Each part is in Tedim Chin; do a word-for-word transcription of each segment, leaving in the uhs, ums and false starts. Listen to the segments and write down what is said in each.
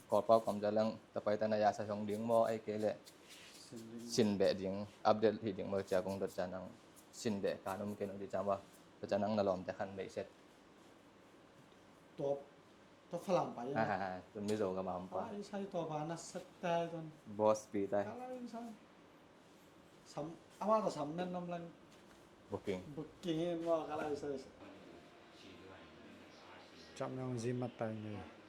Kawlpau kamciat leng tapai ta na ya sa hong ding maw, ei kei leh sin beh ding, update hi ding maw cia kong dot ciang nang sin beh ka num kei nong di ciang maw, tua ciang nang na lawmte khan meih set. Tua, tua Falam pai ya. Ah, tua Mizo gam a om pa. Kalai sai tua pa na set tai tuan. Boss pi tai. Kalai sai. Sam, ama ta sam men nom lang. Booking. Booking in maw kalai sai sai. Ciam yong zi mat tai ngei.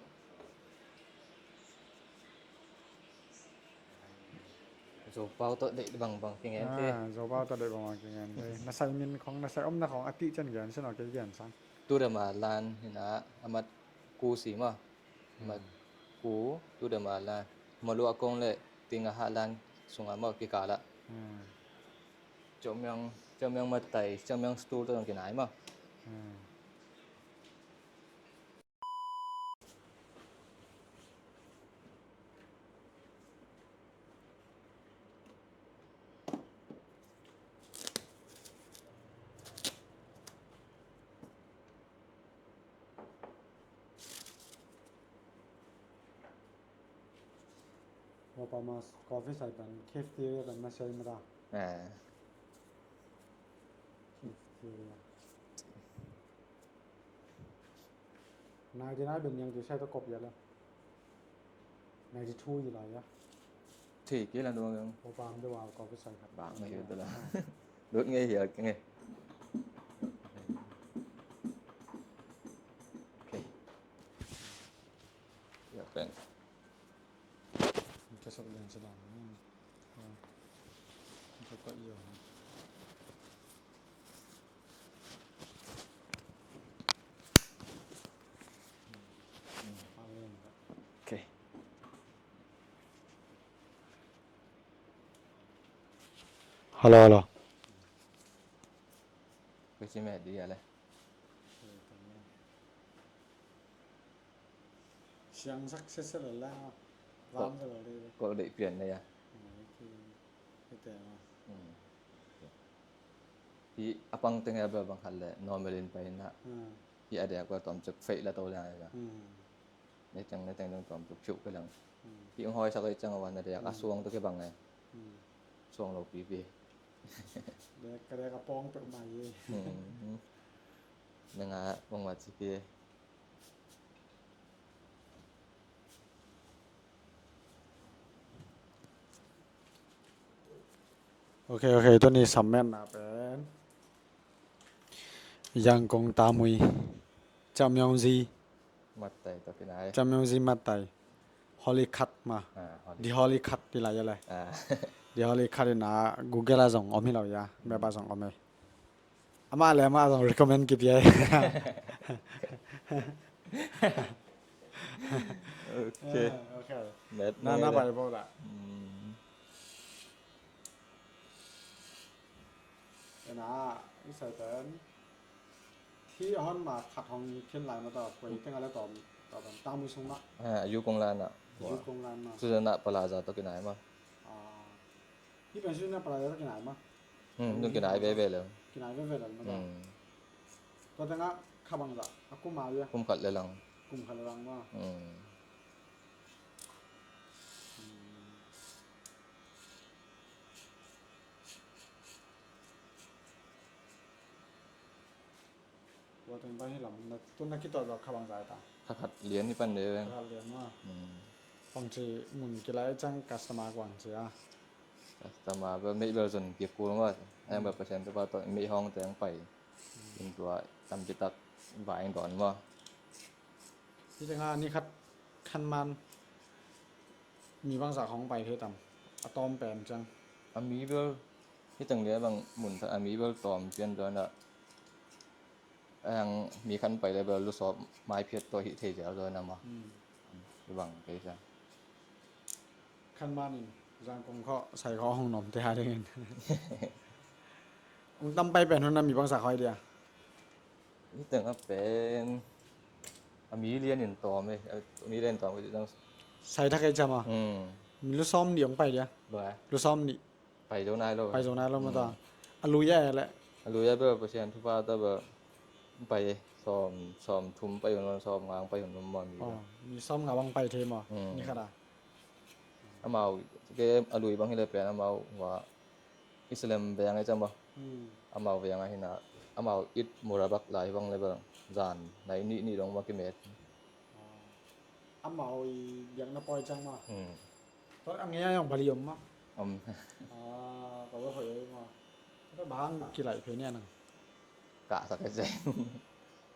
Zopau tawh deih bangbang kingen te. Ah, Zopau tawh deih bangbang kingen te. Na sai min khong, na sai omna khong a tih cian gen sin aw kei gen sang. Tudama lan hi na, a mat ku si maw. A mat ku, Tudama lan. Maluah kong le Tingahah lan sunga maw kikal ah. Ciam yong, Ciam yong mat tai, Ciam yong stool tawh dong kinai maw. Opa mas coffee sai pan cafeteria pan masial mata. Eh. Cafeteria. Ninety nine ben yang tu sai to kop ya la. Ninety two yi la ya. Thei kei la dong yang. Ko pam de wa ko pe sai khat. Bang ngai hiu de la. Lut ngai hiu ngai. Okay. Ya pen. Ka sok den sa dong. Ka ko iyo. Okay. Hello, hello. Kwe si me di ale. Siang sak se se la la. Lam se la le. Ko dei pian ne ya. Hi apang teng ya ba bang khat le normal in pai na. Hi a dek ba tom chuk fei la to le ya. Ne teng ne teng dong tom chuk chuk ka lang. Hi ong hoi sak ai chang a wan a dek a suang to ke bang e. Suang lo pi pi. Dek ka dek a pong pe mai ye. Nanga bang wa chi pi. Ok, ok, tuni sam metna pen Yangon tamui. Chamyongzi. Mattai to kinai. Chamyongzi mattai. Holy cut ma. Ah, holy. Di holy cut di la ya le. Ah. Di holy cut ina Google a zong om hi lo ya. Map a zong om hi. Amah le amah zong recommend kipia. Ok. Ah, ok. Na, na pai bo la. Ena, i sai ten. Thi a hon ma khat hong khin lai ma ta, koi teng a le tom, tom, tam i sung ma. Ah, yu kong lan na. Yu kong lan ma. Suzana palaza to kinai ma. Ah. Hi pen Suzana palaza to kinai ma. Hmm, nung kinai veve le. Kinai veve le ma ta. Hmm. Tua tengah kha bangzah a kum a bia. Kum khat le lang. Kum khat le lang ma. Hmm. Hmm. Tua teng pai hi lam na, tu na kituah zawh kha bangzah ta. Kha khat lian hi pan de. Kha khat lian ma. Hmm. Pang ci mun kilai cang customer kuang ci a. Customer bel meih bel zon kikul ma. Ayang bel Pasian tu pa tawh meih hong teng pai. In tua tampi tak vai in dawn ma. Hi tengah ni khat khan man mi bangzah khong pai thei tam a tawm pen ciang. A mi bel hi teng lia bang mun khat a mi bel tawm pian dawn a. Ang mi khan pai le bel lusawp mai phiat tawh hi thei zel dawn a ma. Hmm. Bang kei sa. Khan manin Zangkong khawh sai khawh hong nom te ha dingin. Ong tam pai pen hun a mi bangsa khawh dia. Hi teng a pen a mi lian in tawm e, a mi lian in tawm e. Sai thak e cama. Hmm. Mi lu sawm nih ong pai dia. Lu sawm nih. Pai zo nai lo. Pai zo nai lo mata. Hmm. A lui a e le. A lui a bel Pasian thupha ta bel pai e. Sawm, sawm thum pai hun, sawm nga pai hun om maw mi. Oh, mi sawm nga bang pai thei maw? Hmm. Ni khat a. Amau, kei a lui bang hi le pen amau hua Islam veng e cam a. Hmm. Amau veng a hina, amau Eid Mubarak lai bang le bang zan nai nih nih dong ma kimet. Oh. Amau i biakna pawi cang ma. Hmm. Tua a ngei a yong bali om ma. Om. Ah, ka wa hoi ma. Ka bang kilai phe nia nang. Ka sa ka jai.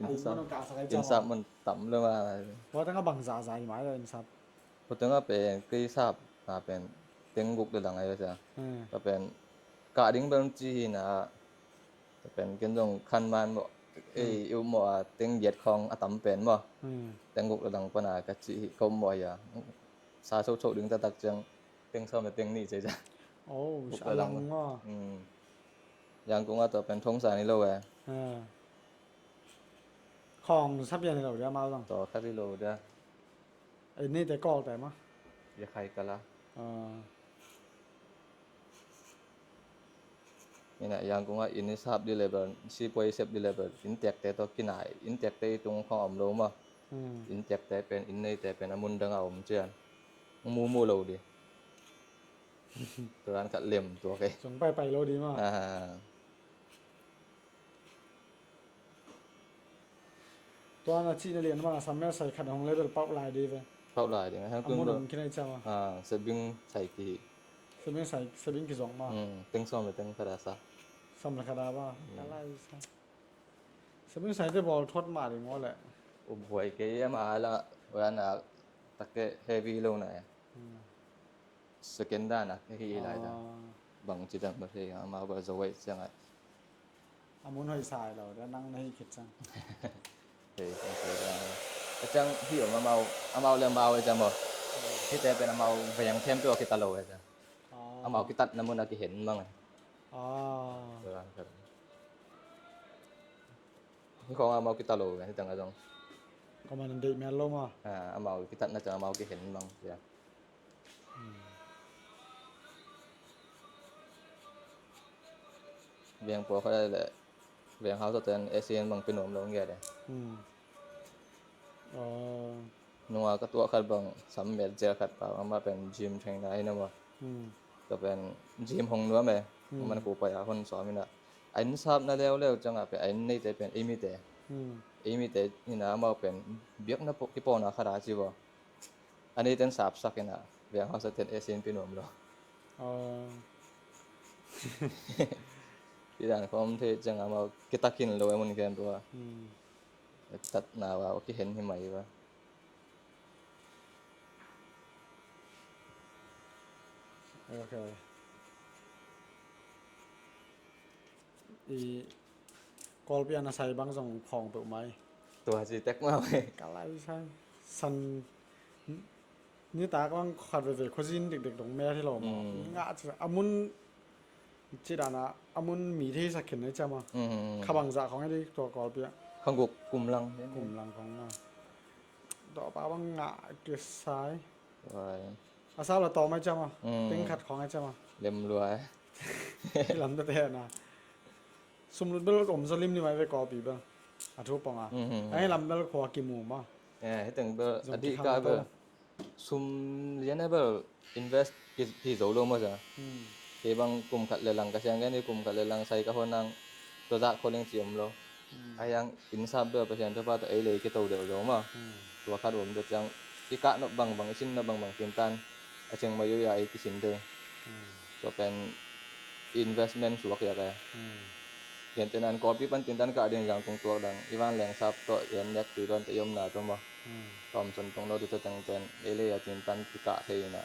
Ai, insap, man ka sa ka jai. Insap man tam le ma. Wa tang a bang za za i mai le insap. Ko teng a pen kei sap na pen teng guk le lang ai sa. Hmm. Ka pen ka ding bel ci hi na. Ka pen ken zong khan man mo. Hmm. Ei, i um mo a teng giat khong a tam pen mo. Hmm. Teng guk le lang pana ka ci hi ko mo ya. Sa so so ding ta tak ciang teng sawm le teng nih ci sa. Oh, guk le lang mo. Hmm. Yang kung a to pen thong sa ni lo e. Hmm. Khong sap ya ni lo dia mau zong. To khat ni lo dia. Ei, ni te kol te ma. Ya khai kala. Ah. Ina yang kung a in sap di level, si poi sep di level, in tek te to kinai, in tek te tung khong om lo ma. Hmm. In tek te pen, in nei te pen, a mun dang a om cian. Mu mu lo di. Tuan khat lem tua ke. Song pai pai lo di ma. Ah. Tua na cih na lian bang a sam mel sai khat hong level pauh lai ding ve. Pauh lai ding. Hang a mun tun hong kinai ciam a. Ah, sabing sai ki. Sabing sai, sabing kizong ma. Hmm, teng sawm le teng khat a sa. Sawm le khat a ba. Hmm. Ka lai sa. Sabing sai te bawl thot ma ding aw le. U buai kei em a la, ua na, tak ke heavy lo na e. Hmm. Second dan a ka hih lai ta. Ah. Bang ci dang ba thei, amau ba zo wei ciang a. A mun hoih sai lo, da nang na hih khit ciang. Hei, hei, hei, da. A ciang hih om amau, amau le amau e ciang maw. Hih te pen amau veng them peuh a kita lo e ciang. Ah. Amau kitatna mun a kihen mang e. Ah. Hih khong amau kita lo e, hih tang a zong. Kong man deih mial lo maw. Ah, amau kitatna ciang amau kihen mang e ciang. Veng pawlkhat le veng hausa ten A C N bang pia nuam lo ngiat e. Hmm. Aw. Nunga ka tuah khat bang sam met zel khat pa, amah pen gym trainer hi na maw. Hmm. Tua pen gym hong nuam e. Hmm. Man ku pai a hon sawm ina. A inn sapna leuleu ciangah pen a inn neite pen ei mite. Hmm. Ei mite ina amau pen biakna pawh kipawlna khat a ci vaw. A neiten sapsak ina, veng hausa ten A C N pia nuam lo. Aw. Ci dan khawm thei ciang amau kitak khin lo e mun khempeuh a. Hmm. Tatna va kihen hi mai va. Ok. I Kawlpi a na sai bang zong khawng peuh mai. Tua ci tek mah mai. Ka lai sai. San nitak bang khat veve khuazin dikdik dong mel hi lo maw. Mm. Ngah ci a mun ci dan a, a mun mi thei sak khin na i ciam a. Mm. Kha bang zah khawng hi dik tua Kawlpi a. Kha guk kum lang. Kum lang khawng maw. Tua pa bang ngah kisai. Wai. A sau la tawm ai ciam a. Mm. Teng khat khawng ai ciam a. Lem lua e. Lam ta te na. Sum lut bel om zaw lim ni mai ve Kawlpi bel. A thu pawng a. Mhm. A hi lam bel khua kimu ma. Eh, hi teng bel a dih ka bel. Sum lian e bel invest ki, ki zo lo ma za. Hmm. Kei bang kum khat le lang ka siang gen hi kum khat le lang sai ka hon nang. Tua zah kho leng ci om lo. Hmm. A hiang inn sap bel Pasian thupha tawh ei le i kito deuh zo ma. Hmm. Tua khat om deuh ciang i kah nop bangbang, i sin nop bangbang tintan a ciang mai ui a ei kisin thei. Hmm. Tua pen investment suak hiak e. Hmm. Gentehna in Kawlpi pan tintan kah ding zang tung tuak dang i vanleng sap tawh i en nek tui dawn te i omna tawh maw. Hmm. Tawm son tung lo ding tawh teng pen ei le a tintan kikah thei ina.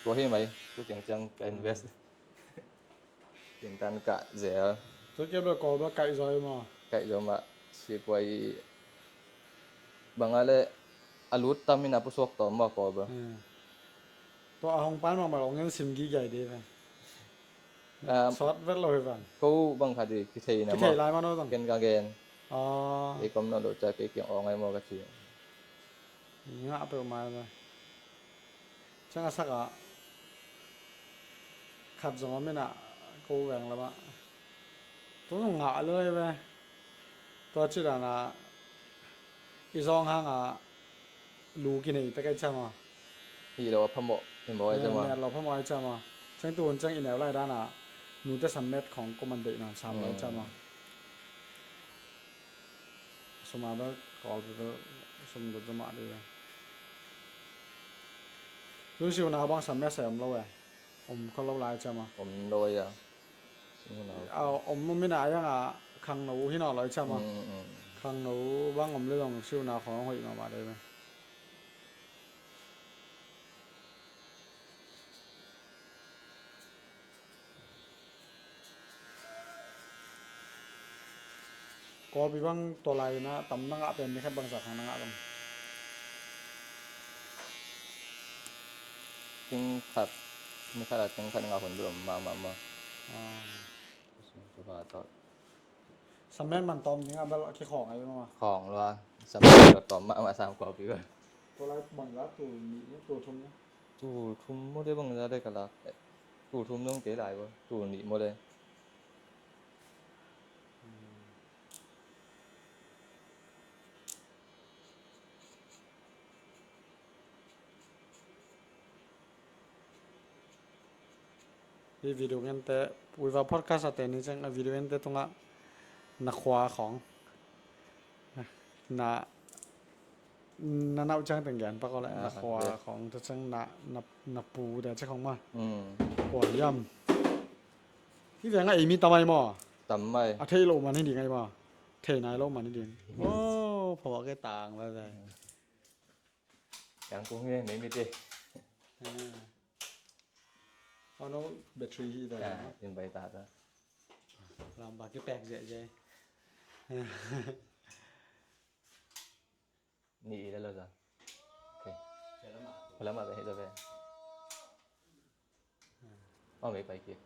Tua hi mai, tu ciang ciang ka invest. Hmm. Tintan kah zel. Tua kia bel Kawl bel kaih zaw hi maw? Kaih zaw mah. Sipuai bang a le a lut tam in a pusuak tawm maw Kawl bel. Hmm. Tua a hong pan mahmah lo ngen sim gigiai de ve. Ah, sawt vet lo hi van. Ko bang khat i kithei na maw. Kithei lai maw no zang. Ken ka gen. Ah. Ei kom no lo ca kei kiang aw ngai maw ka ci. Ngah peuh mai ve. Ciang a sak ah khat zong a min ah ko veng lam ah tua zong ngah lo hi ve. Tua ci dan ah I zawng hang a lu kinei pek ai ciam a. Hi lo a phamawh, hi maw ai ciam a. Net lo phamawh ai ciam a. Ciang tuhun ciang i neu lai dan a nute sam met khawng kuaman deih nawn sam lo ai ciam a. Sum a bel Kawlpi bel sum dot zomah dih. Tun siuna bang sam met sai om lo e. Om khol lo lai ciam a. Om lo ai a. Siuna. A om, om ina ai ang a khangno hi nawn lo ai ciam a. Khangno bang om le zong siuna khawng hoih mahmah dih ve. Kawlpi bang tua lai na tam na ngah pen ni khat bangzah khang na ngah bang? Ting khat, ni khat a ting khat ngah hun bel om mahmah maw. Tua tawh. Sam met man tawm ding a bel a kikhawng ai maw. Khawng lua. Sam met tawm mahmah sam Kawlpi bel. Tua lai bangzah tul nih, tul thum ni. Tul thum maw de bangzah de ka lak. Tul thum dong kei lai bel. Tul nih maw de. Hih video ngente, Uiva podcast a te ni ciang a video ngente tungah na khua khawng, na, na nauh ciang teng gen pak aw le, na khua khawng te ciang na, na, na pu te ciang khawng mah. Kua hiam? Hih veng a ei mi tam ai maw? Tam ai. A thei lo man hi ding ai maw? Thei nai lo man hi ding. Aw, phawa ke tang la zai. Yang kung hi, nei mi te. Ano battery hi ta. In bai ta ta. Lam ba ki pek je je. Ni i le lo za. Okay. Lam ba hi lo be. Oh, mei pai kik.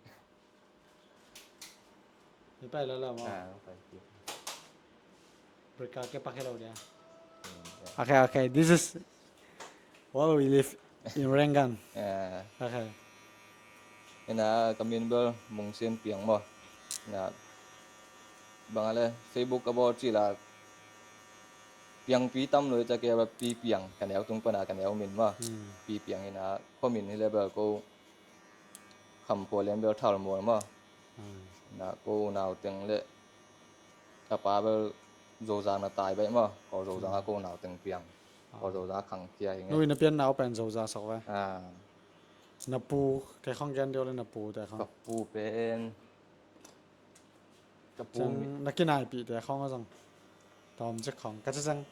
Mei pai lo lo maw. Ah, pai kik. Break ke pak hello dia. Okay, okay. This is, well, we live in Rangoon. Okay. Ina ka min bel Mung Sian Piang maw. Ina bang a le Facebook ka bawl cil a Piangpi tam lo i ca ke bel Pi Piang ka neu tung pan a ka neu min maw. Pi Piang ina khuamin hi le bel ko Khamphua lian bel Thalmual maw. Na ko unau teng le ka pa bel Zozang na tai baih maw. Ko Zozang a ko unau teng piang. Ko Zozang a khangkhia hi nge. Nu in na pian nau pen Zozang sok ve. Na pu te khong gen deuh le na pu te khong. Ka pu pen Ka pu mi. Ciang na kinaipih te khawng a zong tawm cik khawng ka ci ciang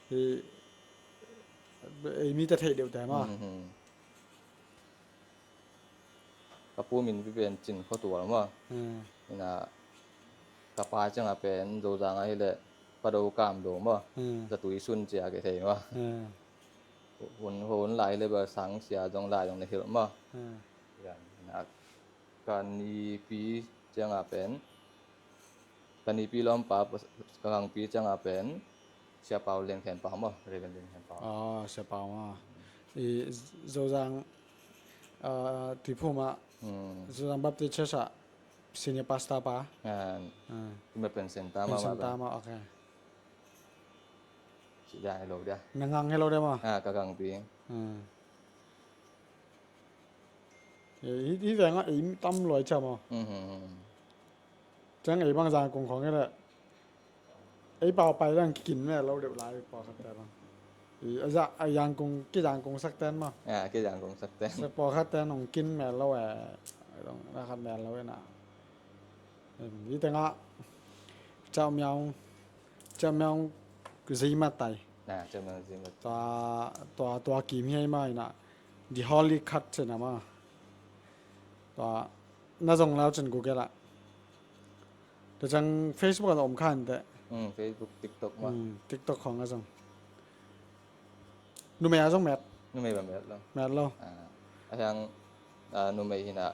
hi. Ei mi te theih deuh te maw. Ka pu min pi pen Cin Khua Tual maw. Ina ka pa ciang a pen Zozang a hi le Pa Do Kam Do maw. Zatui Sun cia ke thei maw. Hun, hun lai le ba sang sia zong lai zong na hilh maw. Ina Ka nipi ciang a pen, ka nipi lawmpa, ka gangpi ciang a pen Sia Pau Lian Khen Pau maw, Reverend Lian Khen Pau. Sia Pau maw. I Zozang, Tuiphum ah Zozang Baptist Church ah senior pastor pa. Tuma pen center maw. Center maw, okay. Ci dan hello dia. Na gang hello dia maw. Ka gangpi. Hi veng ah ei tam luai ciam aw. Ciang ei bang Zangkung khawng hi leh ei pau pai dang kikin mel lo deuh lai pawlkhat te bang. A Zangkung, ki Zangkung sak ten maw. Ki Zangkung sak ten. Pawlkhat ten hong kin mel lo e. Dong na khat mel lo e na. Hi tengah Ciau Miau, Ciau Miau Zima tai. Tua, tua, tua kim hiai mah ina. The Holy Cut cina mah. Tua na zong lau cin Google ah. Tua ciang Facebook ah om khan teh. Facebook, TikTok mah. TikTok khawng a zong. Numei a zong met. Numei ba met lo. Met lo. A hiang numei hina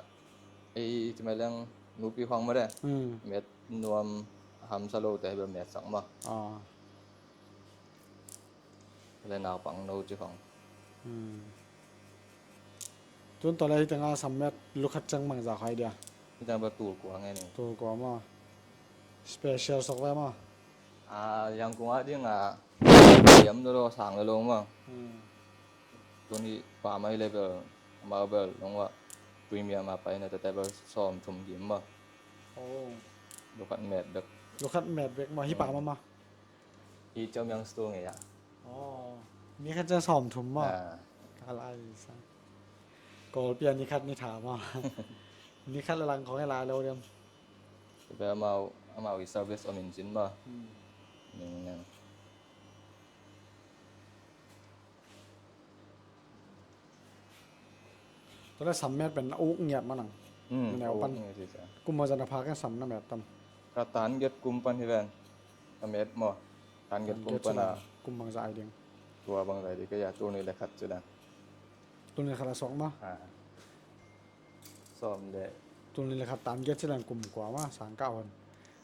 ei ci mai leng nupi khawng mah de. Met nuam hamsa lo te hi ba met sak mah. Le naupang no ci khong. Tun tawh le hi tengah sam met lukhat ciang bangzah khai dia. Hi tengah ba tul kua nge ni. Tul kua maw. Special sok ve maw. A, Yangon ah ding a, hiam lo lo, sang lo lo maw. Hmm. Tuni pa mai level, amau bel long wa premium a pai na tete bel sawm thum gim maw. Oh. Lukhat met bek. Lukhat met bek maw, hi pa maw maw. Hi Chawmyang Store ngei ah. Oh. Mi khat ciang sawm thum maw. Ah. Ka lai sa. Kawlpi a ni khat ni tha maw. Ni khat le lang khong e lai lo diam. Tebe amau, amau i service om in cin maw. Hmm. Ning nang. Tua le sam met pen a uk ngiat maw nang. Hmm, na neu pan. Uk ngiat hi sa. Kum maw zan a pha keng sam na met tam. Ka tan get kum pan hi ven. Ka met maw. Tan get kum pan a. Kum bang zai ding. Tua bang zai ding ka ya tuni le khat ci la. Tuni le khat a suak maw. Ah. Sawm le. Tuni le khat tan get ci la kum kua maw, sang kah hon.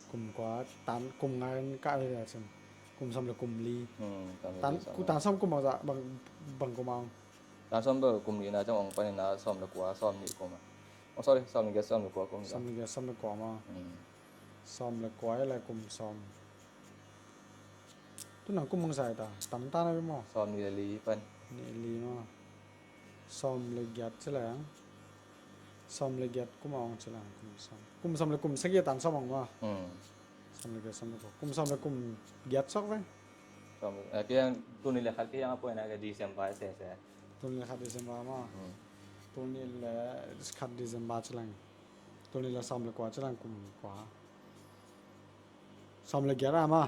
Kum kua tan kum nga in kah le cin. Kum sawm le kum li. Hmm, tan, tan sawm kum bang za, bang, bang kum ang. Tan sawm bel kum li na ciang ong panin a sawm le kua, sawm nih kum a. Oh, sorry, sawm le get, sawm le kua kum. Sawm le get, sawm le kua maw. Hmm. Sawm le kua le kum sawm. Tu nang kum bang zai ta, tam ta na bi maw. Sawm nih le li pan. Nih li maw. Sawm le giat ci leng. Sawm le giat kum a ong ci leng kum sawm. Kum sawm le kum sagih a tan sawm ong maw. Hmm. Sawm le giat sawm le kua. Kum sawm le kum giat suak ve. Sawm, eh, kiang tuni le khat kiang a poi na ka December sese. Tuni le khat December maw. Hmm. Tuni le khat December ci leng. Tuni le sawm le kua ci leng kum kua. Sawm le giat a maw.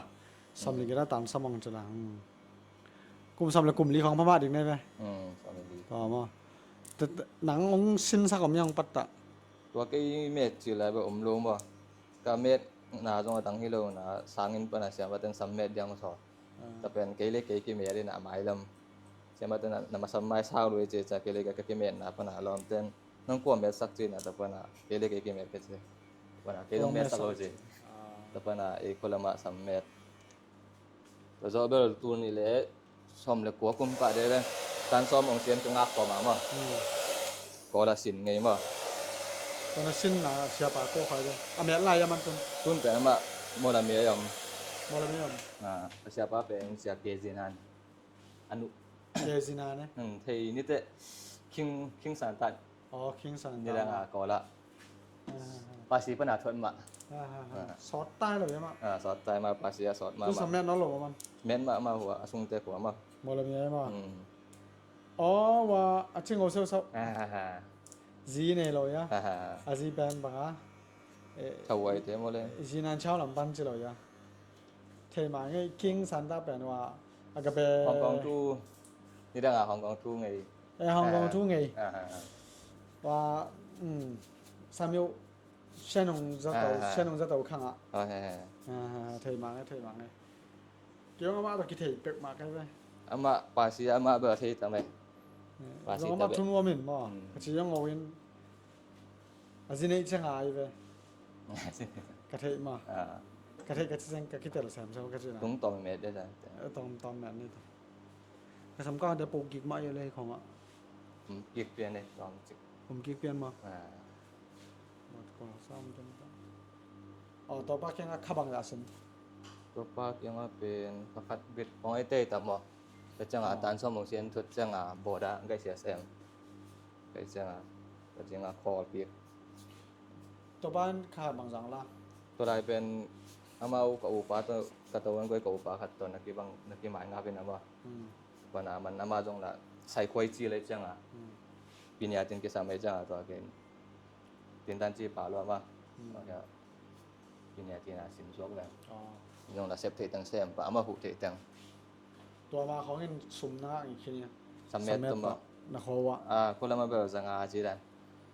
Sawm le giat a tan sawm ong ci la. Hmm. Kum sawm le kum li khong phamah ding ne ve. Hmm, sawm le li. Tua maw. Nang ong sinsak om yang pat ta. Tua kei met ci la be om lo maw. Ka met na zong a dang hi lo na sangin pan a siam a ten sam met diang saw. Ah. Ta pen kei le kei kimet in a mailam. Siam a ten na masam mai sau lo i ci ca kei le ka kimet na pan a lawm ten. Nang kua metsak ci na ta pana kei le kei kimet ka ci. Ta pana kei zong metsak lo ci. Ah. Ta pana ei khulamah sam met. Ta zawh bel tuni le sawm le kua kum pah de le tan sawm ong sian ka ngak kua mah maw. Hmm. Kawla sin ngei maw. Kawla sin na siapa kua khai de. A met lai a man tun. Tun pen amah mawla mi a yam. Mawla mi a yam. Ah, a siapa pen sia ke zinan. Anu. Ke zina ne? Hmm, thei ni te King, King Santat. Oh, King Santat. Ni dang a Kawla. Ah, ah, ah. Pasi pana thot ma. Ah, ah, ah. Ah. Sawt tai lo ya ma. Ah, sawt tai ma, pasi a sawt ma. Tu ma. Sam met no lo man. Met ma ma hua, a sung te hua ma. Mawla mi ma. Hmm. Oh, wa a ching o seu sau. Ah, ah, ah. Zi nei lo ya. Ah, ah, ah. A zi pen bang a. Eh, chau wai te maw le. Zi nan chau lam pan ci lo ya. Thei mah ngei King Santa pen wa a ka pe. Hong Kong thu. Ni dang a Hong Kong thu ngei. Eh, Hong Kong thu ngei. Ah, ah, ah. Wa, um, Samuel Shanong zato, ah, ah, Shanong zato khang a. Ah, ah, ah. Ah, ah, thei mah ngei, thei mah ngei. Kiong amah ba kithei pek mah kai ve. Amah pasi amah ba thei ta me. Pasi ta be. Amah thu nuam in maw. Hmm. Ka ci yong o in. A zi neih ciang a hi ve. Ka theih ma. Ah. Ka theih ka ci ciang ka kitel semsem ka ci na. Tung tom met de sa. Eh, tom, tom met ni ta. Ka sam ka de po gik ma yo le khong a. Um, gik pian de, tom cik. Um, gik pian ma. Ah. Mat ko sam tem ta. Oh, to pa kiang a kha bang la sim. To pa kiang a pen pakhat bit pong ai tei ta maw. Ka ciang a tan sawm ong sian thut ciang a boda ngai sia sem. Kai ciang a, ka ciang a khawl piak. Tua pan kha bang zang la? Tua lai pen amau ka upa tawh, ka tawh an koi ka upa khat tawh na kibang, na kimai ngap in amau. Hmm. Tua pan a man amah zong la sai khuai ci lai ciang a. Hmm. Pinia tin kisam lai ciang a tua ken. Tin tan ci pa lua ma. Hmm. Tua ken. Pinia tina sim suak le. Oh. Zong la sep thei teng sem pa, amah huh thei teng. Tua ma khong in sum na ngak i khin ia. Sam met tum ma. Na kho wa. Ah, ko lama bel zanga ci dan.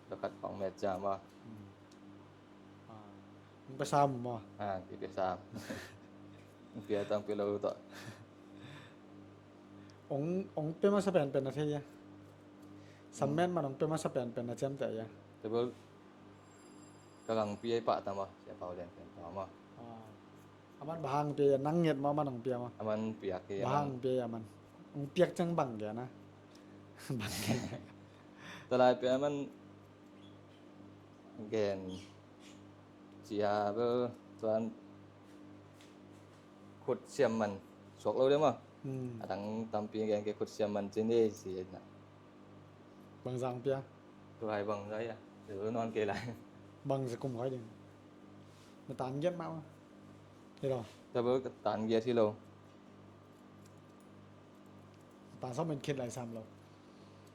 Lo khat khong met ja ma. Hmm. Ah. Ong pe sam ma. Ah, ki pe sam. Ong pia tang pia lo to. Ong, ong pe ma sa pen pen na thei ia. Sam met man ong pe ma sa pen pen na ciam te ia. Te bel ka gang pia i pah ta ma, sia pau lian pen ta ma. Ah. Aman bang hang pia ia, nang nget ma, aman hong pia ma. Aman piak ia, bang hang pia ia aman. Hong piak ciang bang gen a. Bang gen. Tua lai pia aman gen cia bel tuan Khut siam man suak lo deuh maw. Hmm. A dang tampi gen kei, khut siam man cin ei ci na. Bang zang pia? Tua hi bang zai a. Zulu nawn kei lai. Bang za kum khoi ding. Na tan giat mah maw. Hi lo. Double ka tan giat hi lo. Tan sawm man khit lai sam lo.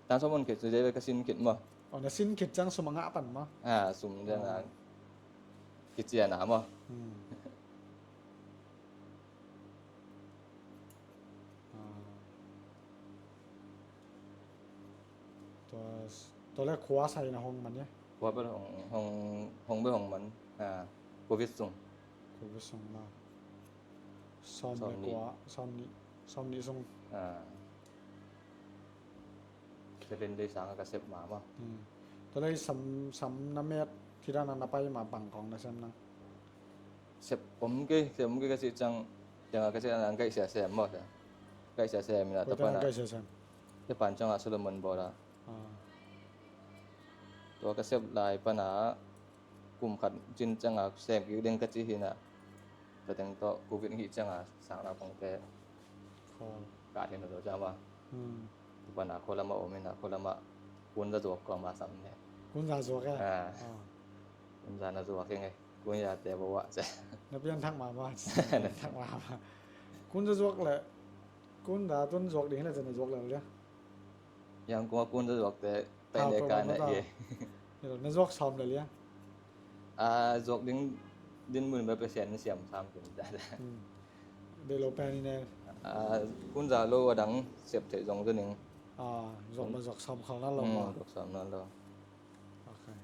Tan sawm man khit, sum deuh ka sin khit maw. Oh, na sin khit ciang sum a ngah pan maw. Ah, sum deuh na. Oh. Kician a maw. Hmm. Ah. Tua, tua le khua sai na hong man ia? Khua bel hong, hong, hong bel hong man. Ah, Covid sung. Covid sung maw. Sawm le kua, sawm nih, sawm nih sung. Ah. Seven day sang a ka sep mah maw. Hmm. Tua lei sam, sam na met, ci dan a na pai mah bang kong na sem nang? Sep om kei, sep om kei ka cih ciang, ciang a ka cih dan a Gaih Sia sem maw sia. Gaih Sia sem ina, tua pan a. Gaih Sia sem. Tua pan ciang a Solomon Bawl a. Ah. Tua ka sep lai pan a, kum khat cin ciang a sem kik ding ka ci hi na. Tua teng tawh Covid hih ciang a sang lau pangte. Khawl. Ka thei na lo ciang maw. Hmm. Tua pan a khualam a om in a, khualam a kun za zuak kua mah sam ne. Kun za zuak e? Ah. Ah. Kun za na zuak e nge. Kun za te bawa ce. Na pian thak mah maw. Na thak mah maw. Kun za zuak le. Kun za tun zuak ding le ce na zuak le le. Yang kua kun za zuak te. Pai le ka na ye. Na zuak sawm le liang. A zuak ding dinmun bel Pasian in siam sam kin ta. Hmm. Bel lo pen in e. A kun za lo a dang sep thei zong zong ning. A zuak ma zuak sawm khol na lo ma. Zuak sawm na lo. Okay.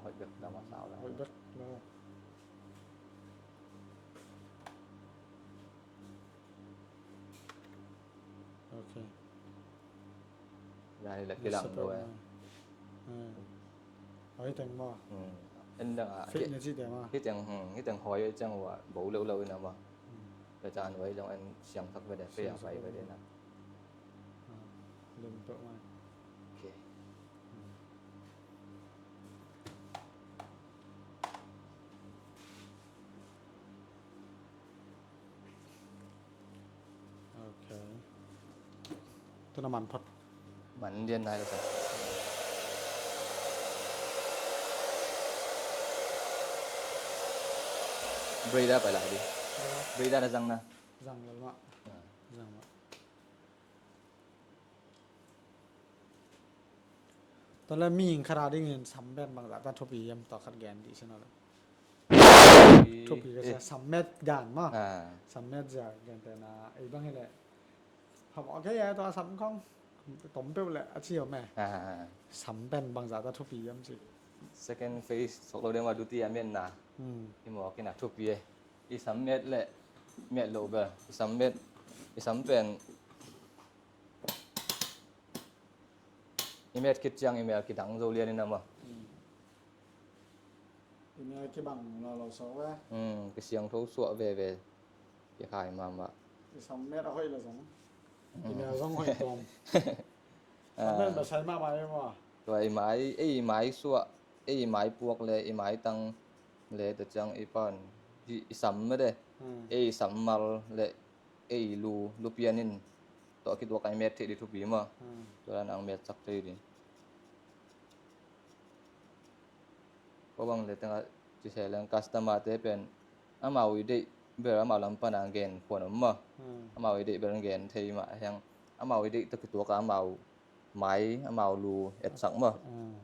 Hoih bek dah masa lah. Hoih bek lo. Okay. Lai la kilang lo eh. Hmm. Hoi teng maw. Hmm. En dang a. Fit na ci te maw. Hih teng, hmm, hih teng hoi ciang ua bo lo lo ina maw. Hmm. Ka caan hoi zong en siang thak ve de, pe yang pai ve de na. Ah, lem peuh maw. Okay. Hmm. Okay. Tu na man phot. Man dian nai lo sa. Break dah pai lai di. Break dah na zang na. Zang lo mah. Ah. Zang mah. Tua le mihing khat a dingin sam pen bangzah ta thupi hiam, tua khat gen dih sin aw le. Thupi ka sia, sam met dan maw. Ah. Sam met zia gentehna ei bang hi leh phamawh kei a, tua sam khong tom peuh leh a ci om e. Ah. Sam pen bangzah ta thupi hiam ci. Second phase sok lo deuh mah, dutiya metna. Hmm. I mawk in a thupi e. I sam met leh met loh bel, i sam met, i sam pen i met khit ciang i mel kidang zo lian in a maw. Hmm. I mel kibang lo lo suak ve. Hmm, kisiangtho suak veve. Kikhai mahmah. I sam met a hoih lo zong. Hmm. I mel zong hoih tuam. Sam met ba sai mahmah e maw. Tua i mai, ei i mai suah, ei i mai puak le i mai tang le ta ciang i pan. I, i sam mah de. Hmm. Ei i sam mal le ei lu, lu pian in. Tua kituak a i met theih di thupi maw. Hmm. Tua dan ang met sak thei di. Ko bang le tengah ci se leng customer te pen amau i deih bel amau lam pan a gen khuan om maw. Hmm. Amau i deih bel gen thei mah hiang. Amau i deih tua kituak a amau mai, amau lu etsak maw. Hmm.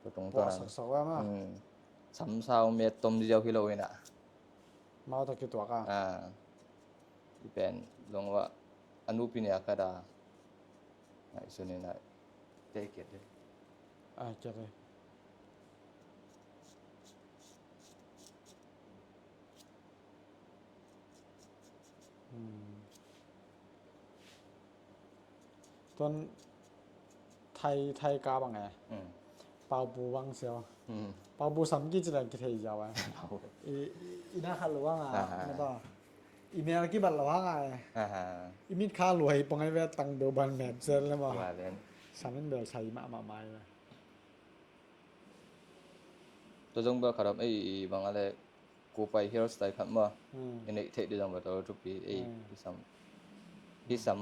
Tua tung tua nang. Hmm. Sam sau met tom ziau hi lo in a. Mau tua kituak a. Ah. I pen long wa a nupi nia ka da. Ai, sun in ai. Te kiat de. Ai, kiat de. Hmm. Tuan Thai, Thai ka bang e. Hmm. Paupu bang siau. Hmm. Paupu sam ki ci leng kithei ziau e. Paupu. I, i, i na khat luang a, ah, na ba. I mel kibat lo hang a e. Ah. I mit kha luai pong ai ve tang do ban met zel le ma. Wa len. Sam in bel sai mahmah mai ve. Tua zong bel khat om ei, i bang a le kupai hairstyle khat maw. Hmm. I neih theih dih zong bel tua thupi ei. Hmm. I sam, i sam,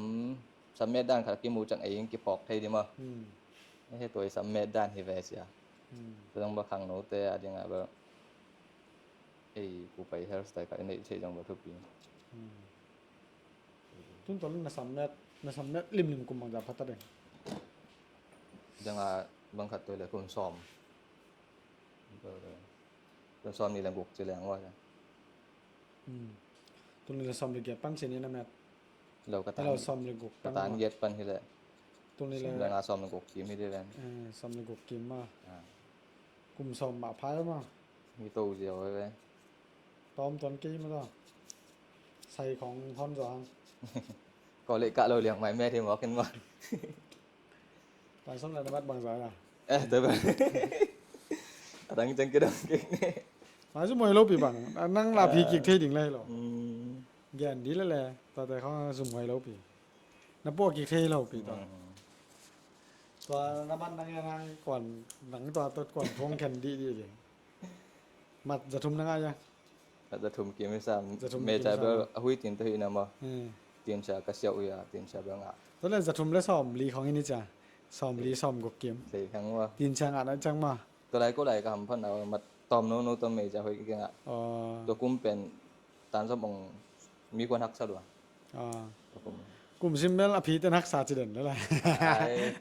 sam met dan khat kimu ciang ei in kiphawk thei dih maw. Hmm. Ei he tua i sam met dan hi ve sia. Hmm. Tua zong bel khangnote a dingah bel ei kupai hairstyle khat i neih theih zong bel thupi. Hmm. Tun tua na sam met, na sam met limlim kum bangzah pha ta ding? Dang a bang khat tua le kum sawm. Kum sawm nih le guk ci leng ua. Hmm. Tul nih le sawm le giat pan ci ni na met? Lo ka tan, sawm le guk ka pan tan ua. Giat pan hi le. Tul nih le sawm le nga, sawm le guk kim hi di ven. Eh, sawm le guk kim ma. Ah. Kum sawm mah pha ma. Mi to ziau ve. Tawm tuan kei ma ta. Sai khong hon zaw hang. Ko le ka lo liang mai met hi mawk in ma. Tan sawm le na mat bangzah a? Eh, tua bang. A dang ciang kidong kik ne. Ma zum hoi lo pi bang. A nang la phi kik thei ding lai lo. Hmm. Gen di le le. Tua te khong zum hoi lo pi. Na pua kik thei lo pi tua. Hmm. Tua na mat nang ya nang kuan, nang tua tua kuan thong khen di di di. Mat za thum na ngah ya. Mat za thum kim hi sam. Za thum kim hi sam. Mei ca bel a hui tin ta hi na ma. Hmm. Tin ca ka siau ya, tin ca bel ngah. Tua le za thum le sawm li khong hi ni ca. Sawm li, sawm guk kim. Thei khang ma. Tin ca ngah na ciang ma. Tua lai ko lai ka ham phan a mat tawm no no tua mei ca hoi ki ngah. Oh. Tua kum pen tan sawm ong mi kuan haksa lua. Ah. Kum sim bel a phi ten haksa ci den le la. Ai,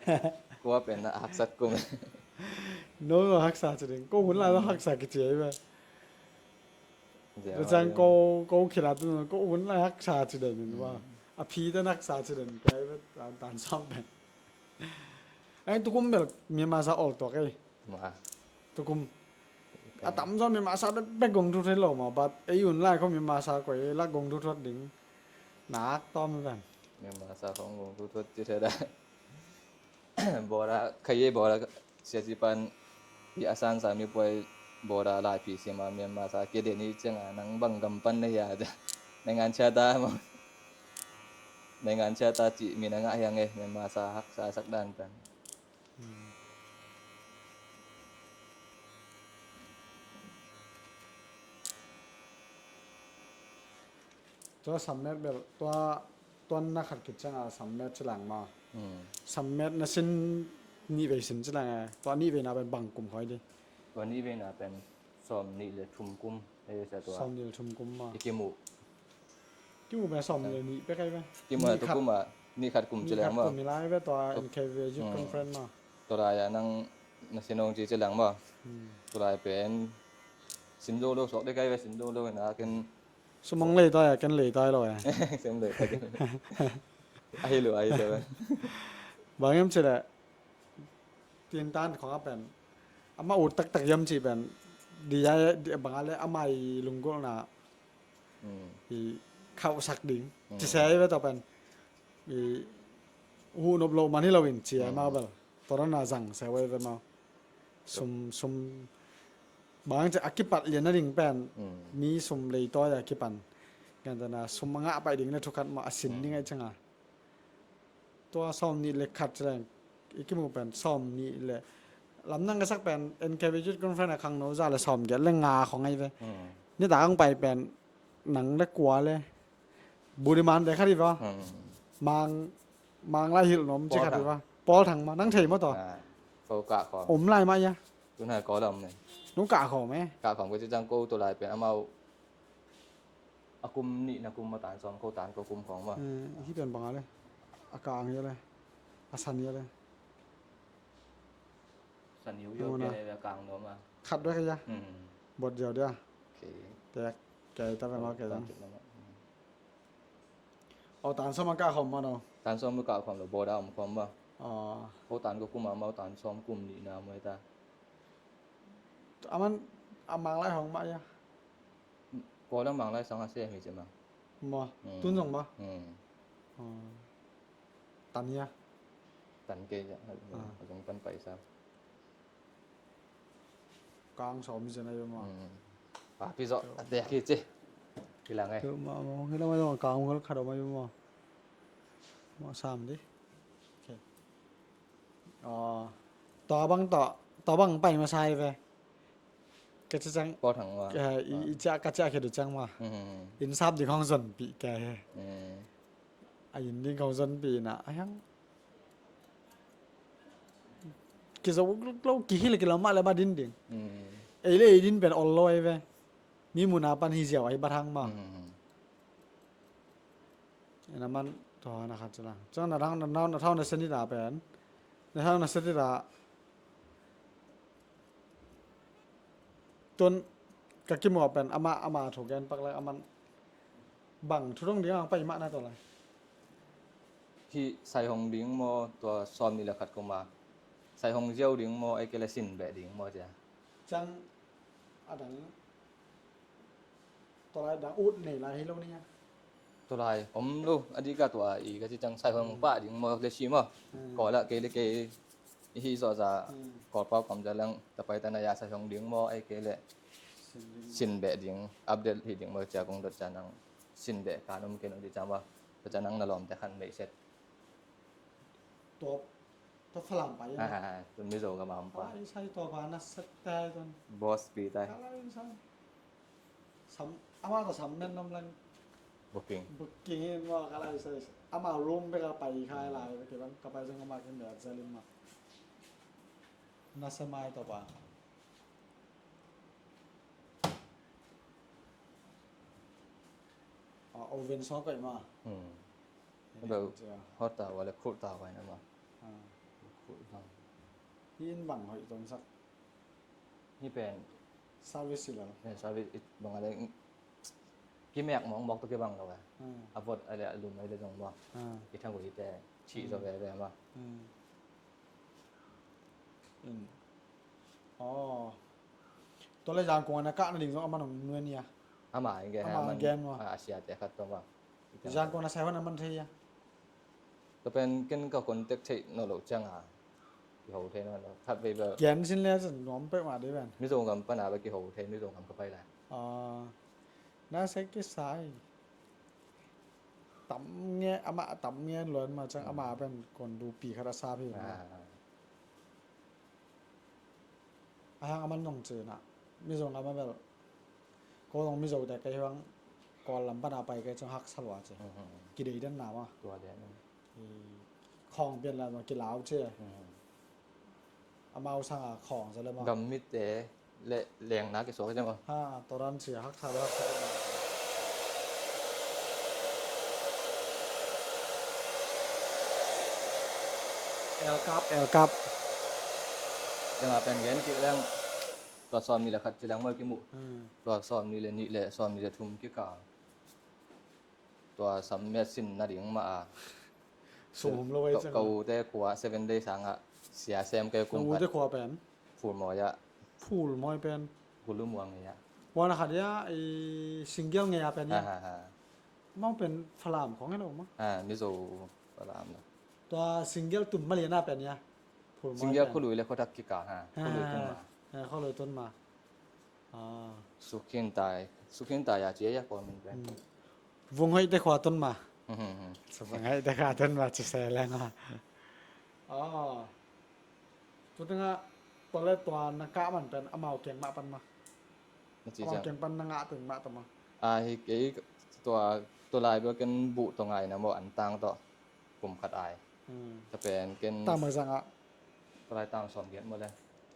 kua pen a haksat kum. No, no haksa ci den. Ko hun la, no haksa ki ci ai ba. Zia. Tua ciang ko, ko khila tu, ko hun la haksa ci den ba. Mm. A phi ten haksa ci den kai ba, tan, tan sawm pen. Ai, tu kum bel Myanmar sa ol tua kai. Ma. Tukum. A tamzaw Myanmar sa bekbek gong thu thei lo ma, but ei un lai khawm Myanmar sa koi lak gong thu thuat ding. Nak tawm ven. Myanmar sa khawm gong thu thuat ci thei da. Bawda, khaye bawda, sia ci pan i a san sa mi puai bawda lai pi si ma Myanmar sa kia den i ciang a nang bang gam pan na hia da. Nai ngan cia ta ma. Nai ngan cia ta ci mi na ngah hiang e Myanmar sa hak sa sak dan pan. Tua sammet bel, tua, tua na khat khit ciangin sammet ci lang maw. Hmm. Sammet na sin nih vei sin ci lang e. Tua nih veina pen bang kum khawng hi di? Tua nih veina pen sawm nih le thum kum, eh, sia tua. Sawm nih le thum kum maw. I kimu. Kimu pen sawm nih le nih pek hi ve. Kimu nih khat kum a, nih khat kum ci leng maw. Nih khat kum hi lai ve tua N K V Youth Conference maw. Tua lai a nang na sin ong ci ci leng maw. Hmm. Tua lai pen sin zo lo suak dek hi ve, sin zo lo hi na ken. Sum ong lei tai a, ken lei tai lo e. Ken lei tai ken. Ahi lo, ahi lo. Bang hiam cih leh Tintan khawng a pen amah ut taktak hiam cih pen di a, di bang a le amah i lunggulhna i khauhsak ding ci se hi ve tawh pen i huhnop loh man hi lo in ci a mau bel. Tua na zang se ve ve mau. Sum, sum bang ci a kipat lian na ding pen mi sum leitawi a kipan. Gentehna sum a ngah paih ding le thukhat mah a sin ding ahi cianga. Tua sawm nih le khat ci leng i kimu pen sawm nih le lamdang ka sak pen N K V Youth Conference a khangno za le sawm giat le nga khawng ahi ve. Nitak hong pai pen nang le kua le Budiman te khat hi va. Mang, Mang lai hilh nuam ci khat hi va. Paul Thang ma nang thei maw tua. Om lai mah ia. Tun hai ko lam ne. Nung kah khawm e. Kah khawm ko ci ciang ko tua lai pen amau a kum nih na kum a tan sawm ko tan ko kum khawng maw. Eh, hi pen bang a le. A kang hi a le. A san hi a le. San hiu hiu pia le a kang nuam a. Khat bek hi a. Bot ziau dia. Ok. Tek kei ta ve maw kei zong. Aw tan sawm a kah khawm maw no. Tan sawm a kah khawm lo bawda om khawm maw. Aw. Ko tan ko kum a maw tan sawm kum nih na maw ta. Aman a Mang lai hong mah ia. Ko la Mang lai sang a se mi ci ma. Maw. Tun zong maw. Tan ia. Tan kei ia. A zong tan paisa. Kang sawm mi ci na ia maw. Papi zawh a tek hi ci. Hi lang e. Maw maw hi lang maw kang hong khat om a ia maw. Maw sam di. Ok. Aw, tua bang tua, tua bang pai masa hi ve. Ka ci ciang, Paul Thang Ua. Eh, i, i ciah, ka ciah khia duh ciang mah. Hmm. Inn sap ding hong zonpih kei he. Hmm. A inn ding hong zonpih na, a hiang. Kizo lo, kihil kilo mah le mah din ding. Hmm. Ei le ei din pen ol lo ei ve. Mi muna pan hi ziau ai bat hang mah. Hmm. Ina man tua na khat cila. Ciang na thau na, na, na thau na senit a pen. Na thau na senit a. Tun ka kimuh pen ama, ama thu gen pak lak aman bang thu dong ding ang pai mah na tua lai. Hih sai hong ding maw, tua sawm nih le khat koma. Sai hong ziau ding maw, ei kei le sin beh ding maw cia. Ciang a dang tua lai dang ut nei lai hi lo ni a. Tua lai om lo, a dik a tua i ka ci ciang sai hong pah ding maw le si maw. Hmm. Kawl ah kei le kei i hih zawh za, hmm, Kawl pau kam za leng tapai ta na ya sai hong ding maw, ei kei le sin beh ding, update hi ding maw cia kong dot cia nang sin beh ka num kei nung di cia maw. Tua cia nang na lawmte khan meih set. Top. Tua Falam pai a. Ah, tun Mizo gam a om pa. Ka lai sai tua pa na sak tai tun. Boss pi tai. Ka lai sai. Sam, ama tua sam men nom lang. Booking. Booking in ma ka lai sai. Ama room bek a pai khai lai bek bang ka pai zong ama kin bek zalim ma. Na sa mai tua pa. A oven sawk kai ma. Hmm. Bel hot ta wa le cool ta wa na ma. Ah. Cool ta. Hi in bang hoih tong sak. Hi pen. Service si lo. Eh, service it bang ale. Kimek mong mok to kibang lo eh. Hmm. A vot ale a lum ale zong mok. Hmm. I thang ko hi te chi zo ve ve ma. Hmm. Hmm. Oh. Tua le Zangkong a na kah na ding zong a man ong nuai ni a. Ama ing gen a man. Ama ong gen wa. A sia te khat to ma. Zangkong a na sai hon a man thei a. Tua pen ken ka contact theih no lo ciang a. Kiho thei no lo. Khat vei bel. Gen sin le zan nuam peuh ma dei pen. Mizo gam pan a bel kiho thei, Mizo gam ka pai lai. Ah. Na sek kisai. Tam nge, ama tam nge luan ma ciang ama pen kon du pi khat a sa phi ma. Ah. A hang a man nong ci na. Mizo ngam a bel. Ko zong Mizo te kei huang Kawl lam pan a pai kei ciang haksa lua ci. Mhm. Kidei den na ma. Tua den. I khawng pian la zong kilau ci. Mhm. Amau sang a khawng za le ma. Gam mit te le leng na kisuak ci ma. Ha, tua dan ci haksa le haksa. El kap, el kap. Dang a pen gen kik leng. Tua sawm nih le khat ci leng maw kimuh. Hmm. Tua sawm nih le nih le sawm nih le thum kikal. Tua sam met sin na ding mah a. Sum hum lo ei ciang. Ka ute khua seven day sangah sia sem kei kum khat. Ka ute khua pen. Phul mawi ah. Phul mawi pen. Gulu muang ngei ah. Wan a khat ia i single ngei a pen ia. Ha, ha, ha. Mau pen Falam khong e lo ma. Ha, Mizo Falam na. Tua single tun malian a pen ia. Phul mawi pen. Single khului le khotak kikal ha. Ha, khului tun ma. Ha, khului tun ma. Ah. Sukhin tai. Sukhin tai a cia ia kol min pen. Hmm. Vung hoih te khua tun ma. Hmm, hmm, hmm. Sa vung hoih te khua tun ma ci se leng a. Ah. Tu tengah tua le tua na kah man pen amau keng mah pan ma. Na ci ciang. Amau keng pan na ngah teng mah ta ma. Ah, hi kei tua, tua lai bel ken buh tua ngai na maw an tang tawh. Kum khat ai. Hmm. Tua pen ken. Tang mai zang ah. Tua lai tang sawm giat maw le.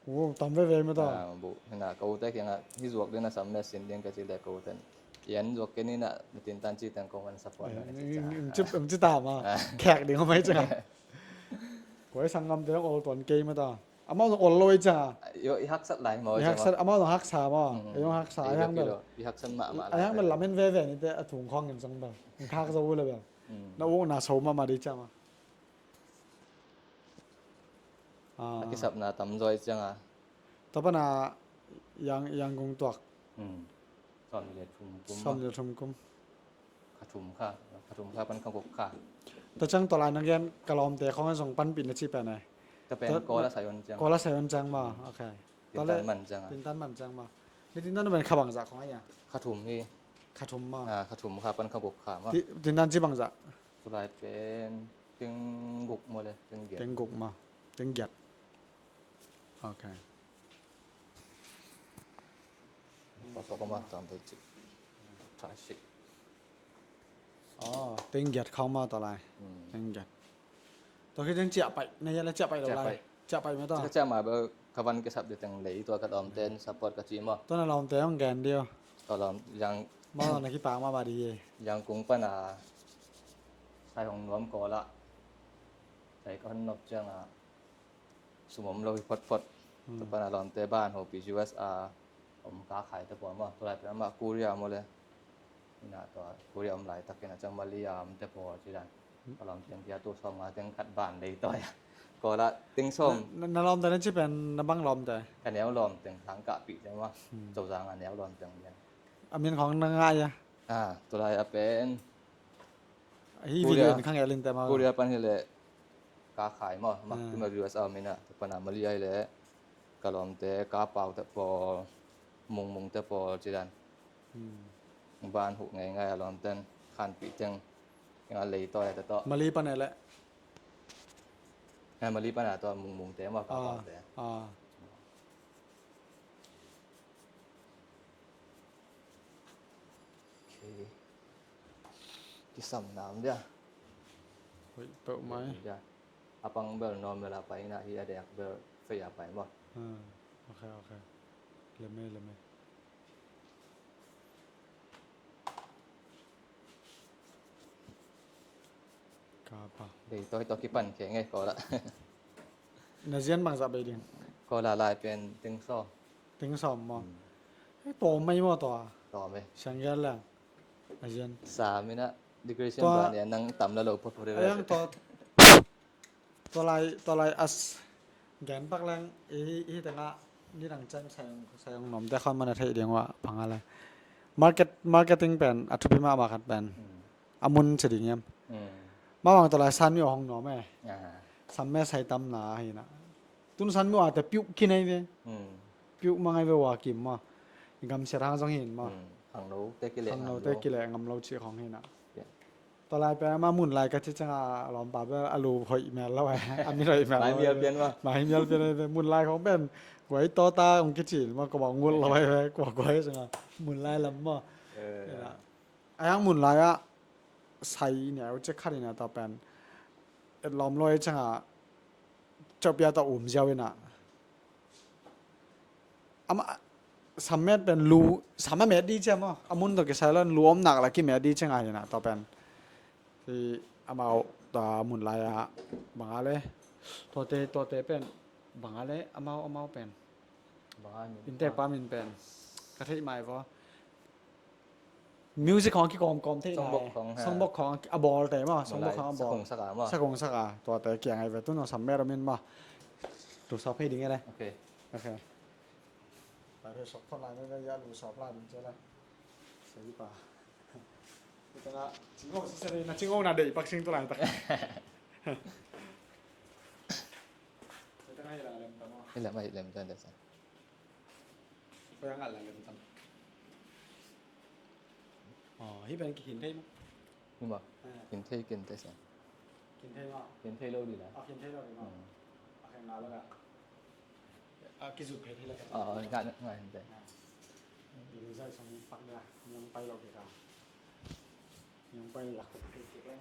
Uu, tam veve maw ta. Ah, buh. Hina, ka ute kiangah, hi zuak ding na sam met sin ding ka ci le ka uten. Ian zuak kei ni na, na tintan ci teng kong an support na ka ci ciang. Eng ci, eng ci ta ma. Ah. Khek ding mai ciang. Koi sanggam te ol tuan kei maw ta. Amau zong ol lo ei ciang. Yo, i haksat lai maw. I haksat, amau zong haksa maw. Mm. Ei zong haksa, ei a hiang bel. I haksat mahmah lai. A hiang bel lamen veve ni te a thung khawng in zong bel. Khak zo uh le bel. Mm. Na uk na so mahmah dei ciang maw. Ah. A kisapna tam zaw ei ciang a. Tua pan a Yang, Yangon tuak. Hmm. Sawm le thum kum. Sawm le thum kum. Kha thum kha, kha thum kha pan kha guk kha. Tua ciang tua lai na gen ka lawmte khong zong panpih na ci pen ai. Tua pen Kawl a sai on ciang. Kawl a sai on ciang maw. Hmm. Okay. Tua le tintan man ciang a. Tintan man ciang maw. Ni tintan pen kha bangzah khong ai a. Kha thum hi. Kha thum maw. Ah, kha thum kha pan kha guk kha maw. Ti-, tintan ci bangzah. Tua lai pen teng guk maw le, teng giat. Teng guk maw, teng giat. Ok. Masuk ko mah, tang tu cik. Cik. Oh, teng giat khong mah tua lai. Hmm. Teng giat. Tua khit teng ciah paih, na ia le ciah paih lo lai. Ciah paih. Ciah paih mah tua. Ciah, ciah mah bel ka van kisap ding teng lei tua ka lawmte'n support ka ci maw. Tua na lawmte hong gen ding uh. Ka lawm, yang. Maw na kipak mahmah ding hi. Yang kung pan a sai hong nuam Kawl ah. Sai ka hong nop ciang a sum om lo hi photphot. Hmm. Tua pan a lawmte ban hopih U S A om ka khai te pawl maw. Tua lai pen amah Korea maw le. Ina tua Korea om laitak ina ciang Malaysia om te pawl ci dan. Hmm. Ka lawmte kia tu sawm nga teng khat ban lei tawi a. Kawl ah teng sawm. Na, na, na lawmte na ci pen na bang lawmte? Ka neu lawmteng Thangkahpih te maw. Hmm. Cozang a neu lawmteng lian. A min khong na ngai a? Ah, tua lai a pen. Hi video in khang elin te maw. Korea pan hi le ka khai maw, ma, ah, tu ma U S A mina, tua pan a Malaysia hi le ka lawmte, ka pau te pawl, mungmung te pawl ci dan. Hmm. Ban huh ngei ngai a lawmte'n khanpih teng, teng a lei tawi a te tawh. Mali pan e le. Eh, Mali pan a tua mungmung te maw, ka pau te. Ah. Okay. Kisam nam dia. Hoih peuh mai. Dia. A pang bel normal a pai na hi a dek bel fei a pai maw. Ah, okay, okay. Lem e, lem e. Kapa. Dei tawi tawi kipan khia ngei Kawl ah. Na zian bangzah bei ding? Kawl ah lai pen teng sawm. Teng sawm maw? Hmm. Eh, tawm mai maw tua? Tawm e. Siang giat leng. A zian. Sa mina decoration tua ba nia nang tam la lo phot phot e. Ayang tua. Tua lai, tua lai as gen pak leng, i, i tengah ni dang cem sayang, sayang nom te khon mana thei ding wa panga le. Market, marketing pen, a thupi mahmah khat pen. Hmm. A mun ci ding hiam. Hmm. Mawang tua lai san mi hong nom e. Ah. Sam me sai tam na hi na. Tun san mi wa te piuk ki nei ve. Hmm. Piuk ma ngai ve wa kim ma. I gam siat hang zong hin ma. Hmm. Khangno te ki le, khangno te ki le ngam lo ci khong hi na. Yeah. Tua lai pen ama mun lai ka ci ciang a lawmpa bel a lu hoih mel lo ai. A mit hoih mel lo ai. Mai mial pian ma. Mai mial pian ai pen mun lai khong pen. Guai to ta ong ki cin ma ko ba ngul lo ai pen. Kua guai ciang a mun lai lam ma. Eh. Ai ang mun lai a sai neu cek khat in a tua pen. Et lawm lo ai ciang a. Cau pia ta um ziau in a. Ama, sam met pen lu, sam a met di cia maw. A mun tawh kisai lo in lu om nak la ki met di cia ngai na, tua pen. Hi amau, tua mun lai a, bang a le. Tuate, tuate pen, bang a le, amau, amau pen. Bang a min. Inntek pa min pen. Ka theih mai vaw. Music khong a kikawmkawm thei ngai. Songbok khong, ha. Songbok khong a bawl te maw. Songbok khong a bawl. Sakong sak a maw. Sakong sak a. Tuate kiang ai ve tun hong sam met om in maw. Tu sawp hei ding e le. Ok. Ok. Pai ve sawp thon lai ve ve ya lu sawp lai ding ce le. Sei pa. Ita na cingong sisa na cingong na dei pak sing tu lai ta. Ita na ila lem ta maw. Ila mai lem ta dei sa. Poi a ngal la lem tam. Aw, hi pen kihin thei maw? Hi maw? Ah. Kin thei, kin thei sa. Kin thei maw? Kin thei lo di la. Aw, kin thei lo di maw? Hmm. A khen ngal lo da. A kizut phei thei lo ka. Aw, ngal, ngal, ngal. Ah. Kin zai song pak da. Nyang pai lo ki ka. Nyang pai lak ko ki ki la.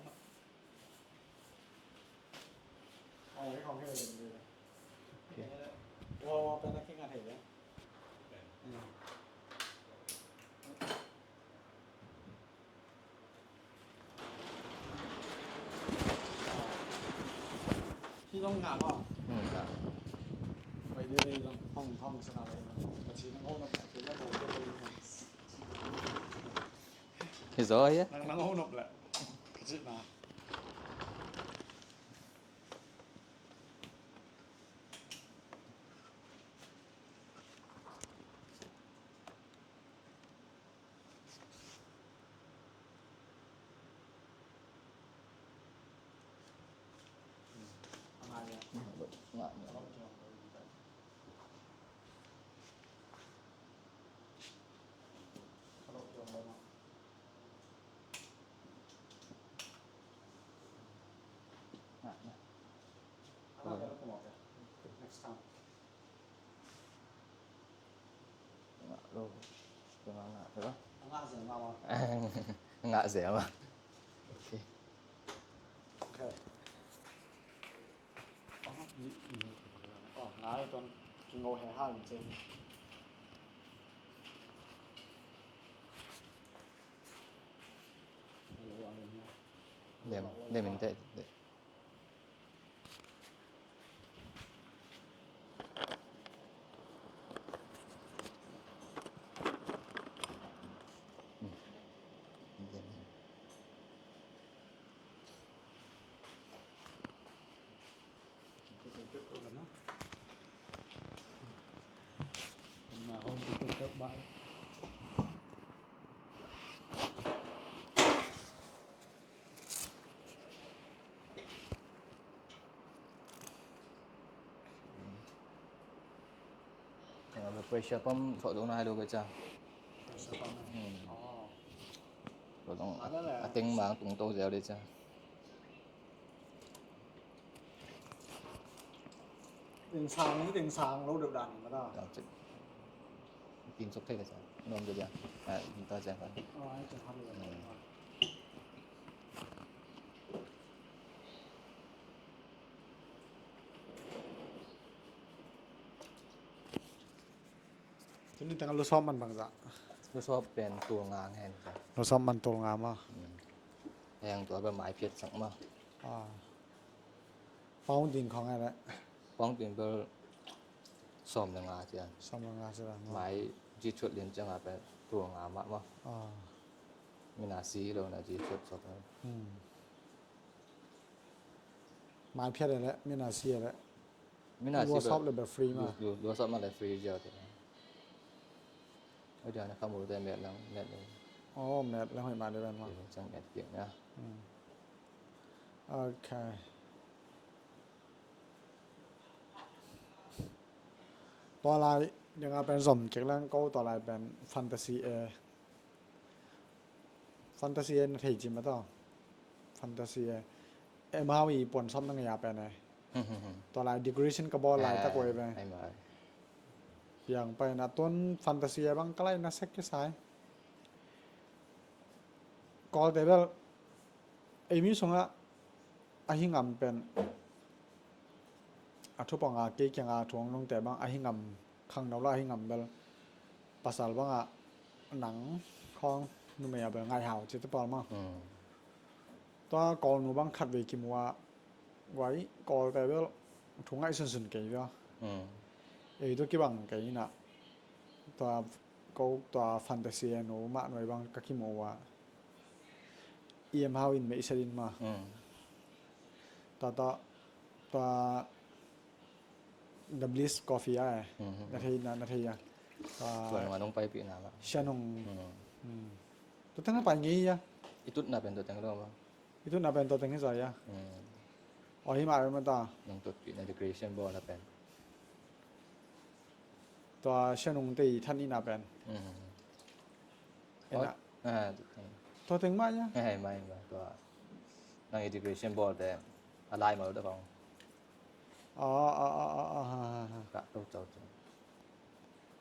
Hi zaw hia? Nang, nang hong nop leh. Ka cih na. Next time. Ngah, ngah, ngah. Ngah zel mah. Okay. Okay. Oh, ngai ton kingo he ha in chen. Dem, dem in te. Pressure pump thawh dong nai lo ka ca. Pressure pump. Hmm. Oh. Thawh dong a teng mang tung to ziau de ca. Eng sang, eng sang lo deuh dan in ka ta. Tin sok thei ka ca. Nuam deuh dia. Ah, ta ca ka. Oh, ai ca ha lo. Hmm. Tuni tengah lusawp man bangzah? Lusawp pen tul nga ngen ka. Lusawp man tul nga mah. Hmm. Heng tua bel mai phiat sak mah. Ah. Pound ding khong eh leh. Pound ding bel sawm le nga cian. Sawm le nga cian. Mai ji chut lin ciang a pen tul nga mah mah. Ah. Mina si lo na ji chut sawp. Hmm. Mai phiat eh leh, mina si eh leh. Mina si lua sawp le bel free mah. Lua, lua sawp mah le free ziau te. Oi dia na khamu te met lang, met lang. Oh, met lang hoi mah de ben mah. Ciang met kiang na. Hmm. Okay. Tua lai, dia nga pen zom kik lang ko tua lai pen fantasy eh. Fantasy eh na thei cim a tawh. Fantasy eh. Em hau i puan sawm na ngei a pen eh. Tua lai decoration ka bawl lai tak wei pen. Ai mai. Piang pai na tuan fantasy eh bang ka lai na sek kisai. Kawlte bel ei mi sungah a hi ngam pen a thupawng a kei kiangah a thuang nungte bang a hi ngam khangno la a hi ngam bel pasal bangah nang khawng numei a bel ngaihau cite pawl mah. Hmm. Tua kawlnu bang khat vei kimu ah guai kawlte bel thu ngaih sunsun kei bia. Hmm. Ei tua kibang kei inah tua ko tua fantasy a nu mah nuai bang ka kimu uh ah. I em hau in meihset in mah. Mm. Tua, tua, tua The Bliss Coffee ah eh. Mm. Na thei, na, na thei ah. Tua, tua nung a nung paipih na mah. Sia nung. Mm. Mm. Tua teng a pai ngei ah. I tutna pen tua teng lo mah. I tutna pen tua teng hi zai ah. Mm. Aw hi mah mah ta. Nung tutpih na decoration bawl na pen. Tua sia nung te i than ina pen. Mm. Ina. Ah, tua teng mah ia. Hei, mah, mah, tua. Nang i decoration bawl te a lai mah lo da kong. Ah, ah, ah, ah, ah, ah, ah. Ka to chau chau.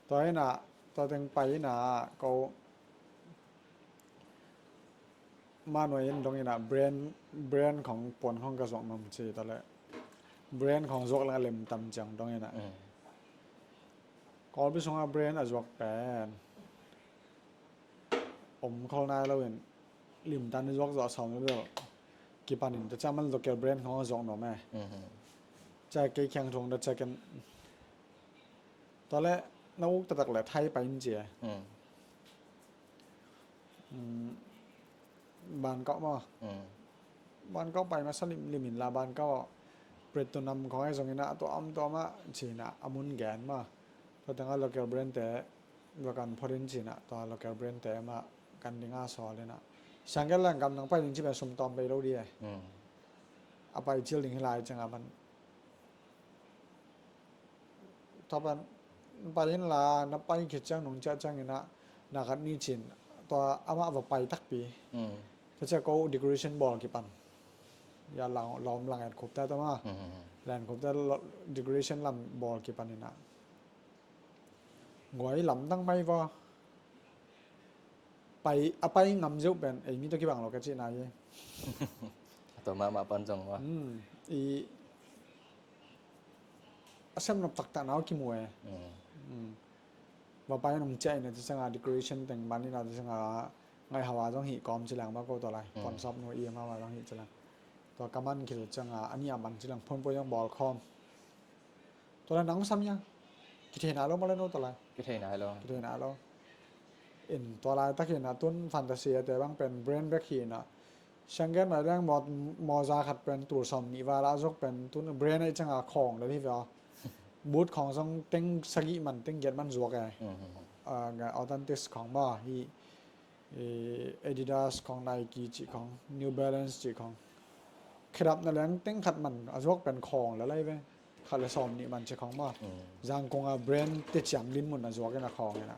Tua ina, tua teng pai ina ko. Mah nuai in dong inah brand, brand khong puan khong ka zuak nuam ci ta leh brand khong zuak leng a lem tam ciang dong inah. Mm. Kawlpi sungah brand a zuak pen om khol nai lo in limtan i zuak zuak sau na bel kipan in ta ciang man local brand khong a zuak nuam eh. Mm-hmm. Cia kei khiang thung ta cia ken ta leh na uk taktak leh Thai pai in ci eh. Mm. Mm, Bangkok maw? Mm. Bangkok pai masa limlim in la Bangkok Pratunam khong ai zong inah tua om tua mah ci inah a mun gen maw? Tua tengah local brand te va kan phot in ci inah tua local brand te mah kan ding a sawl inah. Siang gen lang kam nang pai ding ci pen sum tawm bei lo di eh. Mm. A pai cil ding hi lai ciang a man Tua pen pai in la na pai khit ciang nung ciah ciang inah na khat ni cin tua amah va pai takpi. Mm. Tua ciah ko decoration bawl kipan. Ya lawm lang en khup ta tua ma. Mm. Len khup ta decoration lam bawl kipan inah. Guai lam dang mai va. Pai, a pai ngam zeuh pen ei mi tawh kibang lo ka cihna hi. A tua mahmah pan zong maw? Hmm, i a sem nop taktak na aw kimu e. Hmm. Hmm. Va pai nong ciah in a ci ciangah decoration teng man in a ci ciangah ngaihau a zong hih kawm ci leng maw ko tua lai. Hmm. Ponsawp nu i mahmah zong hih ci leng. Tua ka man khit ciangah a nih a man ci leng phone poi zong bawl khawm. Tua lai nang sam ia. Kithei nai lo maw le no tua lai. Kithei nai lo. Kithei nai lo. In tua lai takin a tun Fantasia te bang pen brand bek hi na. Sianggen mai leng mawza khat pen tul sawm nih val a zuak pen tun brand ei ciangah khawng le hi ve aw. Boot khawng zong teng sagih man teng giat man zuak e. Mhm. Ah, nga Authentic khawng maw hi. Eh, Adidas khawng, Nike cih khawng, New Balance cih khawng. Khedap na leng teng khat man a zuak pen khawng la lai ve. Khat le sawm nih man cih khawng maw. Mm. Zangkong a brand te ciang din mun a zuak in a khawng in a.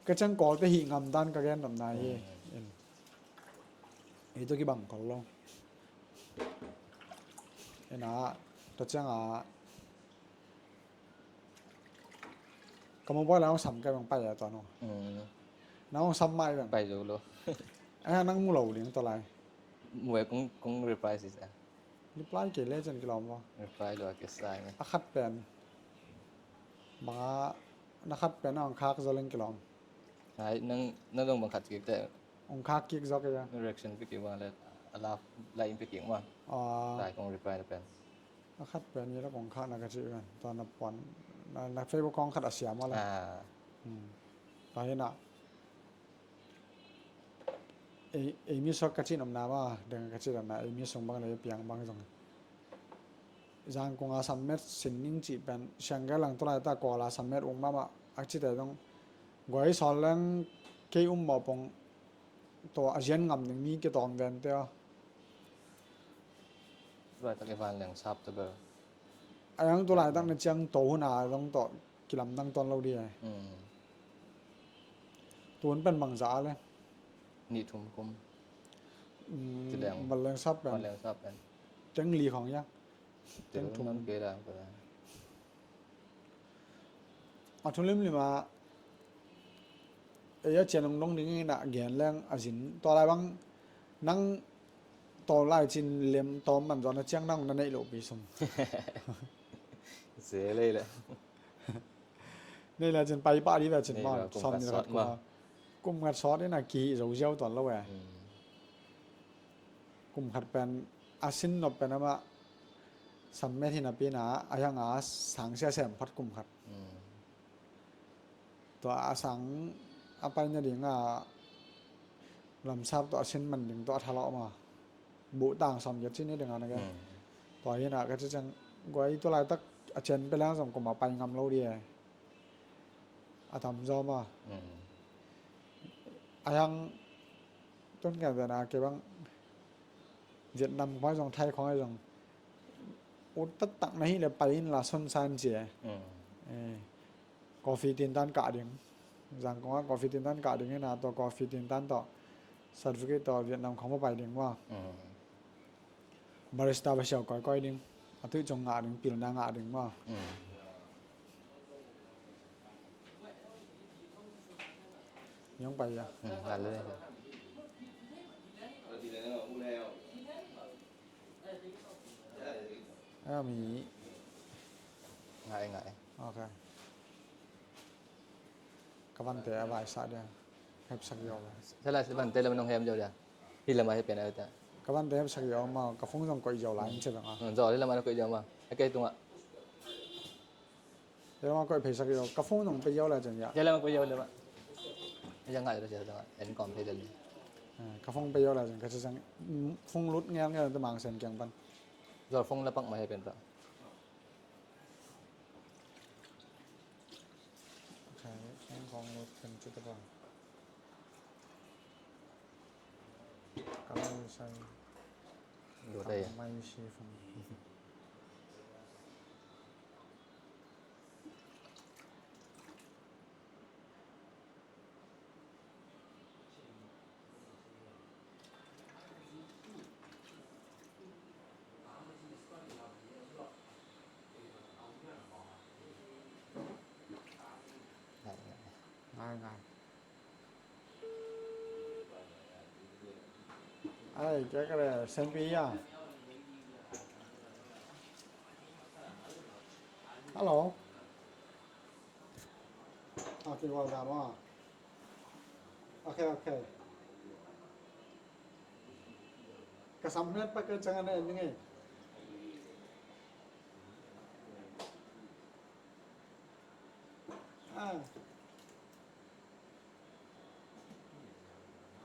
Ka ciang Kawlte hih ngam dan ka gen nopna hi. Mm. In. Ei tawh kibang khol lo. In a, tua ciang a, ka mobile ah hong sam kei bang pai a tua no. Mm. Nang hong sam mai bang. Pai zo lo. Ai nang mu lo ding tua lai. Mu e kong, kong reply si sa. Reply kei le cen kilawm vo. Reply lo a kisa nge. A khat pen. Bang a na khat pen a hong khak zo leng kilawm. Ai nang, nang dong bang khat kik te. Hong khak kik zo kei a. Reaction pi kik bang le a la, la in pi kik bang. Ah. Lai kong reply na pen. A khat pen hi la kong khakna ka cih pen tua na puan na, na Facebook khawng khat a siam aw la. Ah. Hmm. Tua hi na ei, ei mi suak ka cih nopna ma deng ka cih nopna ei mi sung bang le piang bang zong. Zangkong a sammet sin ning cih pen siang ka lang tulai ta Kawl a sammet ung mahmah a cite zong guai sawl leng kei um mawpong tawh a zian ngam ding mi kitawm vente aw. Tulaitak i vanleng sap ta bel. A yang tulaitak na ciang to hun a zong tawh kilamdang tawn lo di e. Mm. Tun pen bangza a le. Nih thum kum. Mm, vanleng sap pen. Vanleng sap pen. Teng li khawng ia. Teng thum. Teng thum kei la. A thu limlim a ei a cian hong dong ding in a gen leng a zin tua lai bang nang tawl lai cin lem tawm man zawn a ciang nang na neih loh pi sum. Ze lei le. Neih lai cin pai pah di ve cin maw. Sawm ni khat kum a kum khat sawt in a kihih zo ziau tuan lo e. Kum khat pen a sin nop pen amah sammet hi napi na a hiang a sang sia sem phot kum khat. Tua a sang a pai nading a lamsap tawh a sin man ding tawh a thalawh ma buh tang sawm giat cin hi ding a na ke. Tua hi na ka ci ciang guai tua laitak a cian pe lang zong kum a pai ngam lo di e. A tam zaw ma. A hiang tun ngen ve na ke bang Vietnam khong ai zong Thai khong ai zong ut taktak na hi le pai in la son san cia. Coffee tin tan kah ding. Zangkong a coffee tin tan kah ding hi na tua coffee tin tan tawh certificate tawh Vietnam khong va pai ding ma. Barista va siau koikoi ding. A tuih cung ngah ding pilna ngah ding ma. Yong pai ya. Ngah le. A mi. Ngai ngai. Ok. Ka vante a vai sa dia. Hep sak yo. Sala vante le manong hem yo dia. Hi lama he pena ta. Ka vante hep sak yo ma ka phung zong koi yo la in che bang a. Zo hi lama koi yo ma. Ake tunga. Yelama koi phei sak yo ka phone nong pe yo la chen ya. Yelama koi yo le ma. Ya ngai lo ya da en kom phei le. Ka phone pe yo la chen ka chang phone lut ngel ngel ta mang sen kyang pan. Zo phone la pak ma he pen ta. Ka phone kong lut pen chu ta ba. Ka mai sai. Lo ta ya. Mai si phone. Ngai ngai. Hey, kaya kare, send pi ya. Hello. Okay, well done, wow. Okay, okay. Ka sam met pa ka chang na ending eh. Ah.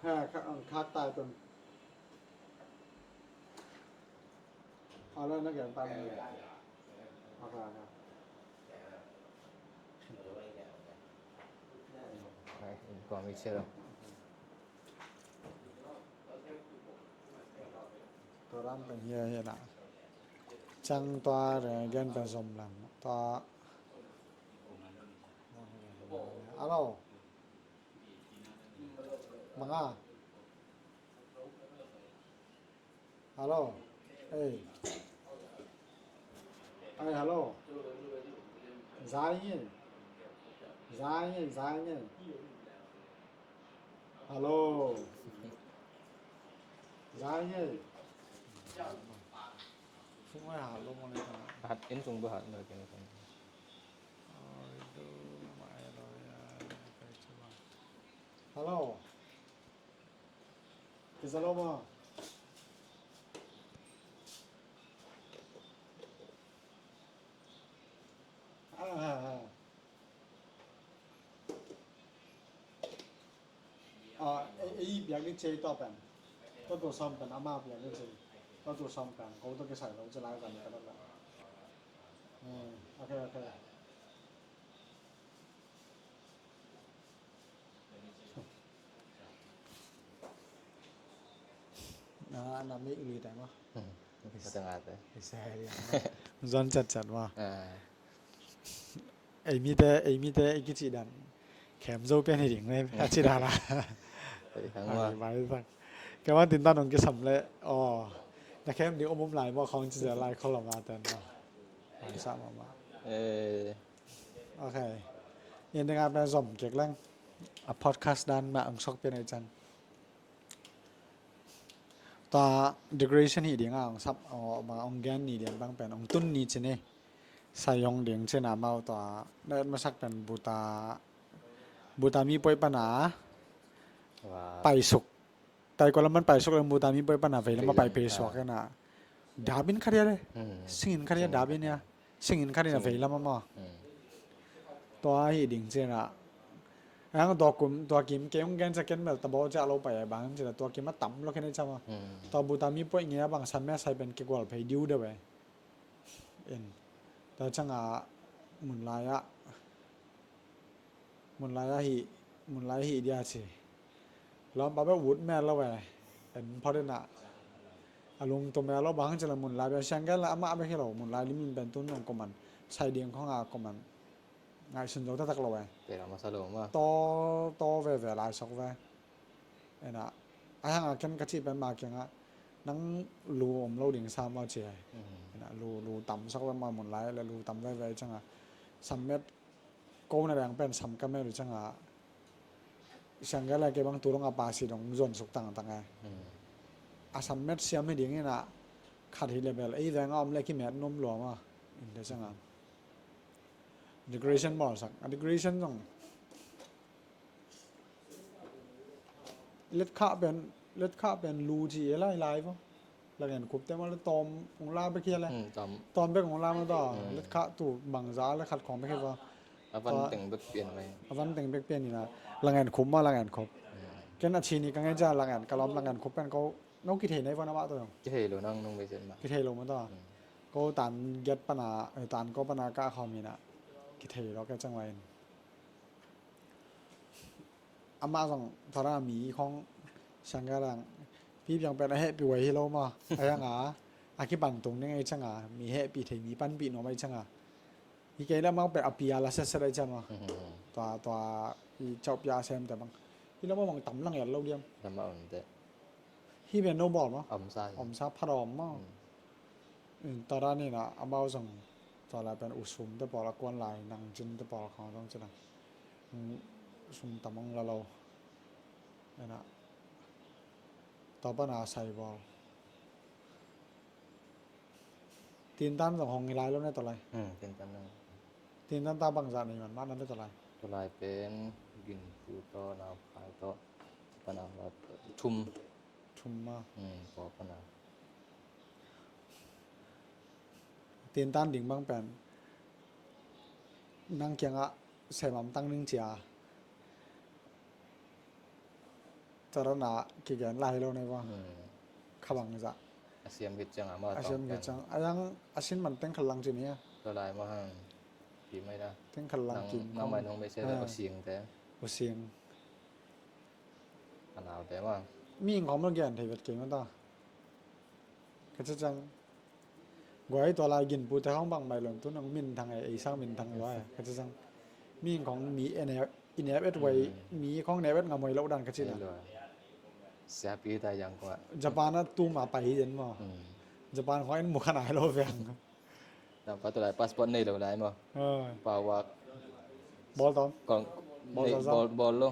Ha, ka, ang khak tai tun. Ala na gen pan. Okay, okay. Ai, in kong mi chero. Tua ram pen hia hia na. Chang tua re gen pen zom lam. Tua. Alo. Manga. Hello. Hey. Hey, hello. Zai nge. Zai nge, zai nge. Hello. Zai nge. Sung ai hello mo le ta. Hat in sung ba hat na ken sung. Hello. Kisa lo maw? Ah, ah, ah. Ah, ei, ei biak ni chei to pen. To to som pen ama biak ni chei. To to som pen. Ko to kisai lo chei lai kan ka lo. Hmm, okay, okay. Na, na mik lui tai maw. Hmm. Isa nga te. Isa ya. Zon chat chat maw. Ah. Ei mite, ei mite, ei kici dan. Kem zo pian hi ding le, a ci dan la. Ei, hang maw. Ai, bai tak. Keima tin tan ong kisam le. Oh. Na kem ding om om lai maw, khong ci za lai kholom a ten maw. Bai sa maw maw. Eh. Okay. Yen ding a pen zom kek leng. A podcast dan mah ong sok pian ai cang. Tua decoration hi ding a ong sap, ong, ong gen ni ding bang pen ong tun ni ci ni. Sai ong ding ci na mau tua. Na masak pen buta, buta mi poi pana. Wow. Paisuk. Tai ko lam man paisuk leng buta mi poi pana vei lam a pai pei suak na. Dabin khat ia le. Hmm. Singin khat ia dabin ia. Singin khat ia vei lam a maw. Hmm. Tua hi ding ci na. Ang tua kum, tua kim kei ong gen ca ken mel ta bo ca lo pai bang ci na tua kim a tam lo ken ca maw. Hmm. Tua buta mi poi ngia bang san me sai pen kigual phei diu de ve. En. Tua cang a mun lai a. Mun lai ahi, mun lai ahi dia ci. Lawmpa bek vut mel lo ve. En phot in a. A lungtum mel lo bang ci la mun lai bek siang gel la amah bek hi lo. Mun lai limin pen tun nong kuman. Sai ding khong a kuman. Ngaihsun zo taktak lo ve. Tawh, tawh veve lai sok ve. En a. A hang a ken ka cih pen ma kiang a. Nang lu om lo ding sam lo ci ai. En a lu, lu tam sok ve ma mun lai le lu tam veve cang a. Sam met Ko na dang pen sam ka mel uh cang a. Siang gel a kei bang tu dong a pasi dong zon suk tangtang e. Hmm. A sam met siam hi ding in a khat hi le bel ei veng a om le kimet nuam lua maw. In te cang a. Decoration bawl sak. A decoration zong. Let khah pen, let khah pen lu ci e lai lai vo. Lagen khup te ma le tawm ong la bek hi a le. Hmm, tawm. Tawm bek ong la ma ta. Hmm. Let khah tu bangza le khat khong bek hi vo. A van teng bek pian mai. A van teng bek pian ina. Lagen khup ma lagen khup. Hmm. Ken a chini ka ngen ca lagen ka lawm lagen khup pen ko no kithei nei vo na ma to. Kithei lo nang nung bek sen ma. Kithei lo ma ta. Hmm. Ko tan giat pana, eh, tan ko pana ka khawm ina. Kithei lo ka cang wa in. Amah zong thara mi khong siang ka lang pi piang pen a hehpih uh ahi lo maw. A hiang a a kipan tung ding ahi cang a mi hehpih thei mi panpih nuam ahi cang a. Hi kei le amau pen a pia la setset ahi cang maw. Tua, tua i chauh pia a sem te bang hi lo maw bang tam lang el lo diam. Hi pen no bawl maw. Omsa phat om maw. Tua dan ina amau zong tua lai pen usum te pawl a kuan lai nang cin te pawl khong zong ci nang sum tam ong la lo. Ena Tua pana sai bawl. Tintan zong hong hi lai lo ne tua lai. Hmm, tintan zong. Tintan ta bangzah nei man mah na le tua lai. Tua lai pen ginpu tawh, naukhai tawh, pana thum. Thum ma. Hmm, tua pana. Tintan ding bang pen nang kiangah semam tang ning cia. Tua rana kigen lai lo ne bang. Hmm. Kha bangzah. A siam khit ciang a ma a siam khit ciang a yang a sin man teng khal lang cin hi a. Tua lai ma hang. Pi mai da. Teng khal lang kin nang mai nong mei se le a siang te. A siang. A nau te ma. Mi ing khawng ma gen thei vet kei ma ta. Ka ci ciang. Guai tua lai ginpu te hong bang mai lon tu nang min thang e, ei sang min thang guai. Ka ci ciang. Mi ing khawng mi en e, i nep et guai, mi khawng nep et ngam guai lo dan ka ci na. Siapi ta yang khawng a. Japan a tu ma pai hi den maw. Japan khawng en mu khan ai lo veng. Nang pa tu lai passport nei lo lai maw. Pawak. Bawl tawm. Bawl lo.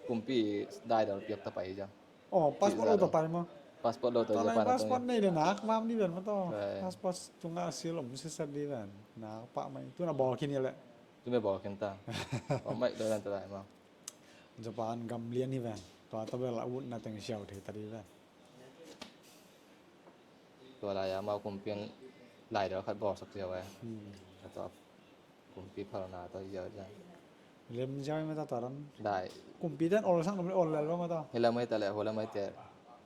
Kumpi dai dal piak ta pai hi ciang. Oh, passport lo ta pai maw. Passport lo ta pai. Passport nei le nak mam di ben maw taw. Passport tunga sil om sisat di ben. Nak pa mai. Tu na bawl khin hi le. Tu me bawl khin ta. Om mai lo dan ta lai maw. Japan gam lian hi ven. Tua ta bel a utna teng siau thei ta di ven. Tua lai a mau kumpi in lai dal khat bawlsak ziau e. Tua kumpi phalna tua ziau e. Lem ziau e mata tua ran. Lai. Kumpi ten ol sang ol lel lo mata. Hila mai ta le hula mai te.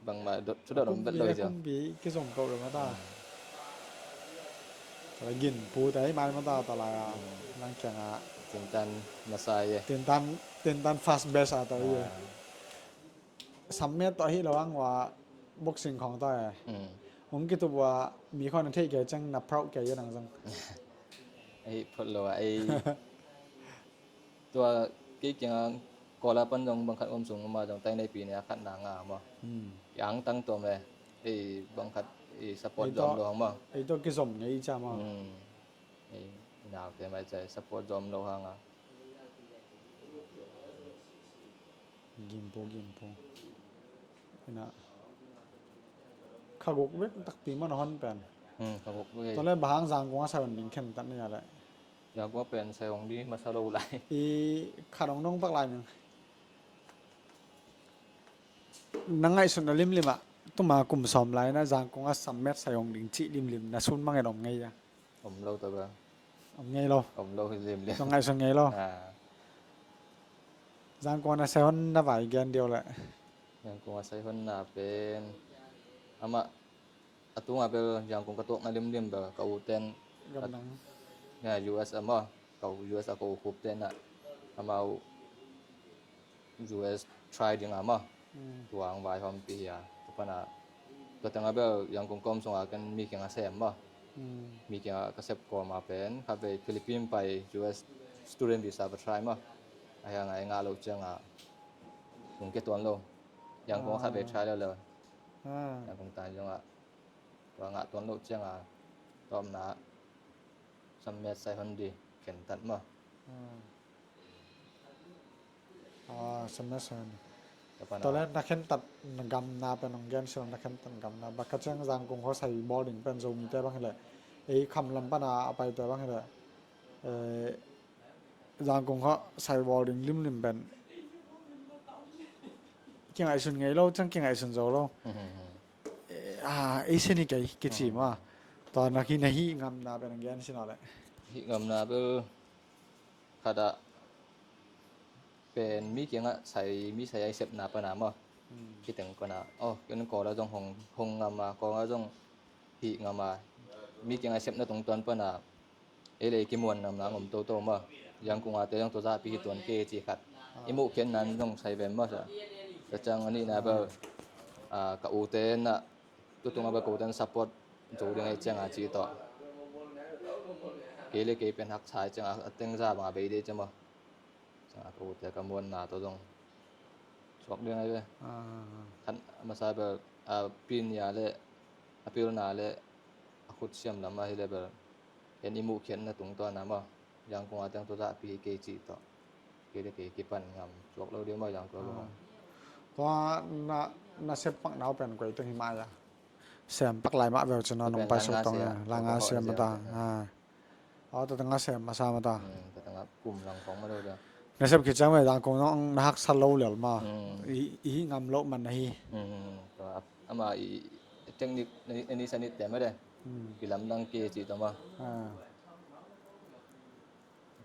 Bangma thudot om bet lo hi cia. Kumpi kizom kau lo mata. Ginpu te hi mai mata ta lai a. Nang kiangah. Tintan masa ye. Tintan, tintan fast best a ta ye. Sammet tawh hi lo ang ua boxing khawng ta e. Hong kitup ua mi khawng na theih kei ciang na proud kei ye nang zong. Ei phot lo a ei. Tua kei kiangah Kawl a pan zong bangkhat om sung ma zong tai nei pi ne a khat na nga maw. Kiang tang tuam le ei bangkhat ei support zom lo hang maw. Ei tawh kizom ngei cia maw. Ei naute mai cai support zom lo hang a. Gimpo gimpo. Ina khaguk vek takpi man hon pen. Khaguk vek. Tua le bahang Zangkong a sai hon ding khen tat ni a le. Zangkong a pen sai hong di masa lo lai. I khat hong nong pak lai ning. Na ngaihsut na limlim ah tuma kum sawm lai na Zangkong a sammet sai hong ding cih limlim na sun mangen om ngei a. Om lo ta ba. Om ngei lo. Om lo hi limlim. Zong ngaihsun ngei lo. Zangkong a sai hon na vai gen diau le. Zangkong a sai hon na pen ama a tunga bel Zangkong ka tuak na limlim bel ka u ten. Gamdang. Nga U S a maw ka u U S a ka u khup ten a amau U S try ding a maw. Tua ang vai hawmpi hi a tua pana tua teng a bel Zangkong kom sunga ken mi kiang a sem maw. Mi kiang a ka sep kawm a pen kha vei Philippine pai U S student visa va try maw. A hiang a i ngah lo ciang a kung ke tuan lo. Zangkong a kha vei try lo lo. Zangkong tai zong a tua ngah tuan lo ciang a tua omna sammet sai hon di khen tat maw. Tua le na khen tat na gamna pen hong gen sila na khen tat gamna ba ka ciang Zangkong kho sai bawl ding pen Zomite bang hileh ei kham lam pana a paite bang hileh Zangkong kho sai bawl ding limlim pen kingaihsun ngei lo ciang kingaihsun zo lo. Ei seni kei kici ma tua na khi na hih ngamna pen hong gen sila le. Hih ngamna bel khat ah pen mi kiangah sai mi sai ai sepna pana maw. Kiteng pana aw ken Kawl a zong hong ngam a Kawl a zong hih ngam a mi kiangah sepna tungtuan pana ei le kimuan ngamna ngom toto maw. Zangkong a te zong tua zahpi hi tuan kei ci khat i muh khiatna zong sai vem maw sa. Tua ciang a nihna bel ka u te na tutung a bel ka u ten support zo ding ei ciang a ci tawh. Kei le kei pen haksa ei ciang a teng za bang a bei dei ciang maw. Ciang a ka u te ka muanna tawh zong suak ding ei ve. Khan a masa bel a pinia le a pilna le a khut siam lam a hi le bel en i muh khiatna tungtuan a maw. Zangkong a teng tua zahpi hi kei cih tawh kei le kei kipan ngam suak lo ding maw Zangkong a bel. Tua na, na sem pak nau pen koi teng hi mah ia? Sem pak lai mah veu cin a nong pai suk tong ia. Langa sem mata. Aw, tua teng a sem masa mata. Na sem khit ciang mah Zangkong nong na haksa lo lel ma. I, i ngam lo man na hi. Ama i technique ni sanit te mah de. Kilamdang kei ci tama.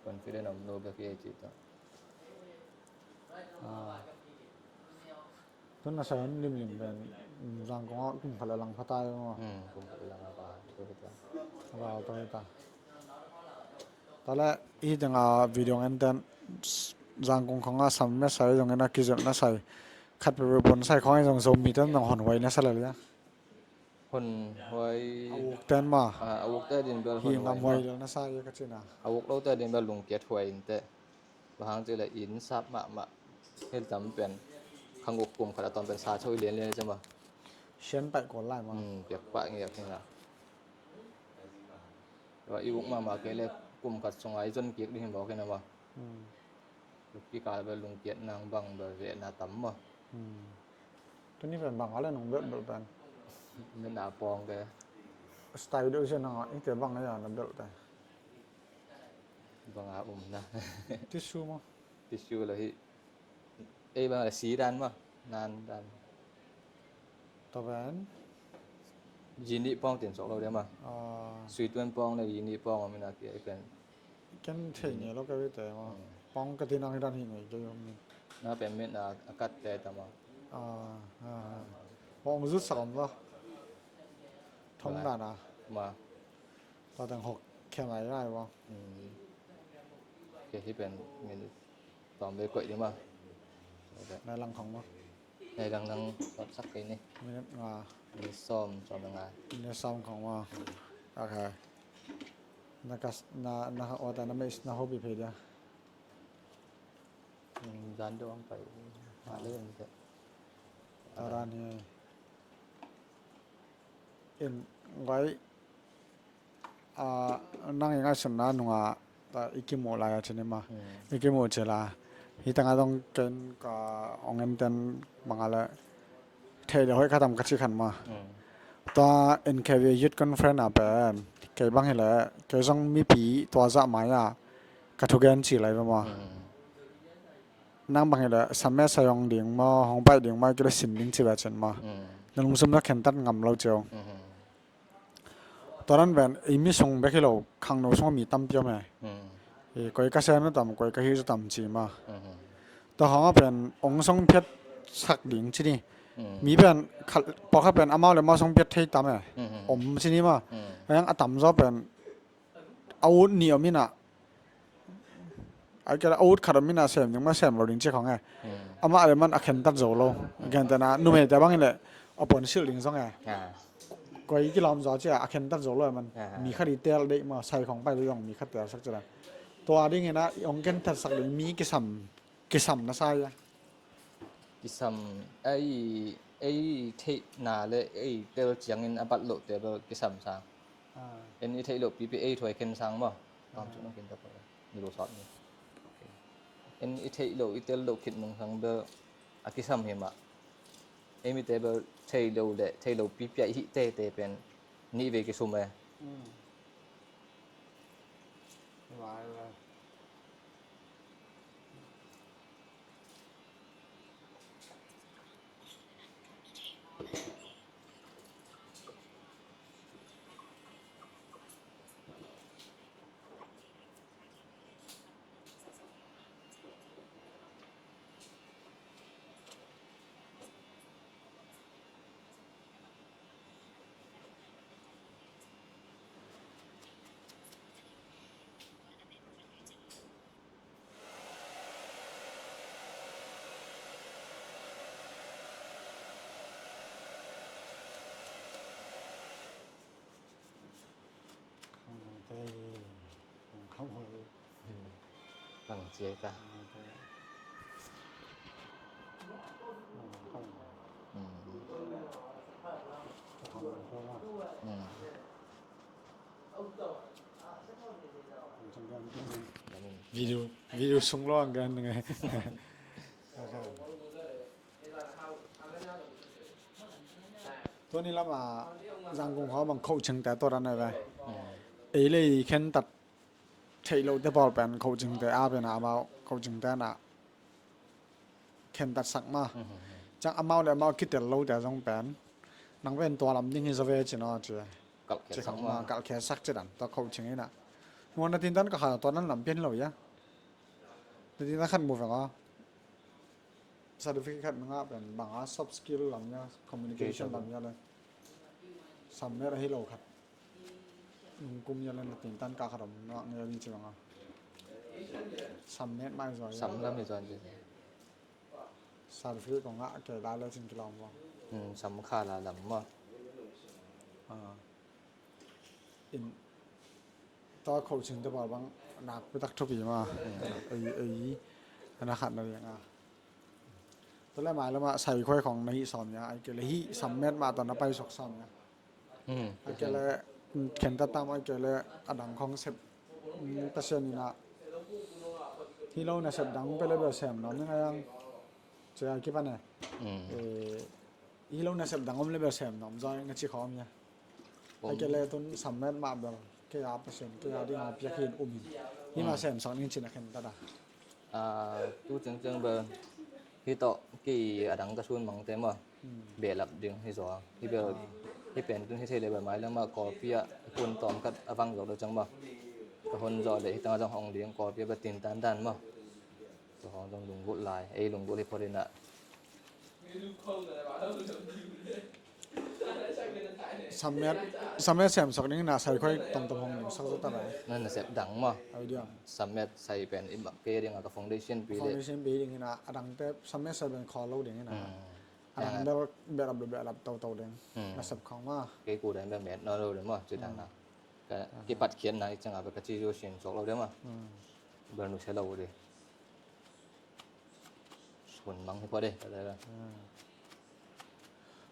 Confident om lo bek hi ci ta. Tun na sa limlim pen Zangkong ah kum khat le lang pha ta maw? Kum khat le lang a pa to hi ta. A pa to hi ta. Tale i teng a video ngen ten Zangkong khong a sam me sai zong en a kizep na sai khat pe pe bon sai khong a zong Zomi ten zong hon huai na sa le lia. Hon huai. A uk ten ma. A uk te din bel hon huai ma. Hi ngam huai lo na sa ia ka cina. A uk lo te din bel lungkiat huai in te. Bang hang ci le in sap mahmah. Hil tam pen khang uk kum khat a tom pen sa choi lian lian ci ma. Sian pai kol lai ma. Piak pah ngiak hi na. Tua i uk mahmah kei le kum khat sung a i zon kik ding hi mawk hi na ma. Kikal bel lungkiat nang bang bel vehna tam maw? Tuni pen bang a le nong belh belh pen? Mena pawng ke. Style deuh sia nang a i te bang a ia na belh te? Bang a um na. Tissue maw? Tissue lo hi. Ei bang a le si dan maw? Nan dan. Tua pen? Yi nih pawng tin sok lo dia ma. Sui tuan pawng le yi nih pawng om ina kia i pen. Ken thei nge lo ka vite ma. Pawng ka tin ang dan hi nge ke yom ni. Na pen met na a kat te ta ma. Pawng zut sak om lo. Thong dan a. Ma. Tua teng hok khia mai lai bang. Ke hi pen min. Tawm ve koih ding ma. Nai lang khong ma. Nai lang lang sawt sak kei ni. Minute nga. Minute sawm, sawm le nga. Minute sawm khong ma. Okay. Na kas, na, na, wata na meis, na hobi phe dia. Zan do ang pai. Ma le ang te. Taran hi. In ngai. Nang i ngaihsutna nungah i kimuh lai a cin i ma. I kimuh cil a hi tangah zong ken ka ong enten bangah le thei le hoih khatam ka cih khan ma. Tua N K V Youth Conference ah pen kei bang hileh kei zong mipi tua zah mai-ah ka thugen ci lai ve ma. Nang bang hileh samme sayong ding maw, hong baih ding maw, kile sin ding ci ve cin ma. Na lungsim na khentat ngam lo cio. Tua dan pen ei mi sung bek hi lo, khangno sungah mi tampi om e. Koi ka sem na tam, koi ka hi za tam ci ma. Tua hangah pen ong song phiat sak ding ci ni. Mi pen pawlkhat pen amau le amau song phiat thei tam e. Om ci ni ma. Ayang a tamzaw pen a ut ni om ina. A kira a ut khat om ina sem ding ma sem lo ding ci khong e. Amah le man a khentat zo lo. Gentena numeite bang ile a puan silh ding zong e. Koi kilawm zaw ci a khentat zo lo e man. Mi khat i tel deih ma sai khong pai lo zong mi khat tel sak ci la. Tua ding ina i ong khentat sak ding mi kisam, kisam na sa ia. Kisam ei, ei theihna le ei tel ciangin a bat lohte bel kisam sang. En i theih loh pipi ei thuai khen sang maw? Tawm cu nong khen ta pawh ni lo sawt ni. En i theih loh i tel loh khit nung sang bel a kisam hi mah. Ei mite bel thei lo le thei lo pipi a i hih tete pen nih vei kisum e. Video, video sung lo ang gan ngai. Tuni lamah Zangkong khawng bang coaching te tawh dan ai ve. Ei le ei khentat theih loh te pawl pen coaching te a pen amau coaching te na khentat sak ma. Cang amau le amau kitel lo te zong pen nang pen tua lam ding hi zaw ve ci naw ci. Kalh khiat sak ma, kalh khiat sak ci dan tua coaching ina. Nuan na tintan ka kha tua nan lam pian lo ya. Na tintan khat mu veng aw. Certificate khat na ngah pen bang a soft skill lam ya, communication lam ya le. Sam met ahi lo khat. Nung kum ya le na tintan ka khat om na ngel ni ci bang a. Sam met mai zua ya. Sam lam hi zuan ci. Certificate kong ngah kei lai le cin kilawm bang. Sam kha la lam ma. In tua coaching te pawl bang nak pitak thupi ma. Ei ei ana khat na liang a. Tua le mai lama sai khuai khong na hih sawm ya ai kei le hih sam met mah tua na pai sok sawm ya. Ai kei le khen ta tam ai kei le a dang khong sep Pasian ina hih lo na sep dang pe le bel sem nuam ning a yang. Cia kipan e. Hih lo na sep dang om le bel sem nuam zaw na ci khawm ya. Ai kei le tun sam met mah bel kei a Pasian kei a ding a piak hi in um in. Hih mah sem sak ning cin a khen ta da. Tu ciangciang bel hih tawh kei a dang ka sun mangte maw. Behlap ding hi zaw. Hih bel hih pen tun hih thei le bel mai leng mah Kawlpi ah hun tawm khat a vang zawh lo ciang maw. Ka hun zawh le hih tangah zong hong ding Kawlpi ah bel tintan dan maw. Tua hong zong lunggulh lai ei lunggulh hi phot inah. Sammet, sammet sem sak ding na sai khoi tongtong hong ding sak zo ta lai. Na nasep dang maw? Ai diam. Sammet sai pen i mak kei ding a ka foundation pi le. Foundation pi ding ina a dang te sammet sai pen khawl lo ding ina. A dang bel bel ap lo bel ap to to ding. Nasep khong maw. Kei ku dang bel met no lo ding maw ci dang na. Ka kipat khian na i chang a bel ka ci zo sin sok lo ding maw. Bel nu se lo ding. Sun mang hi pua de ka dai la.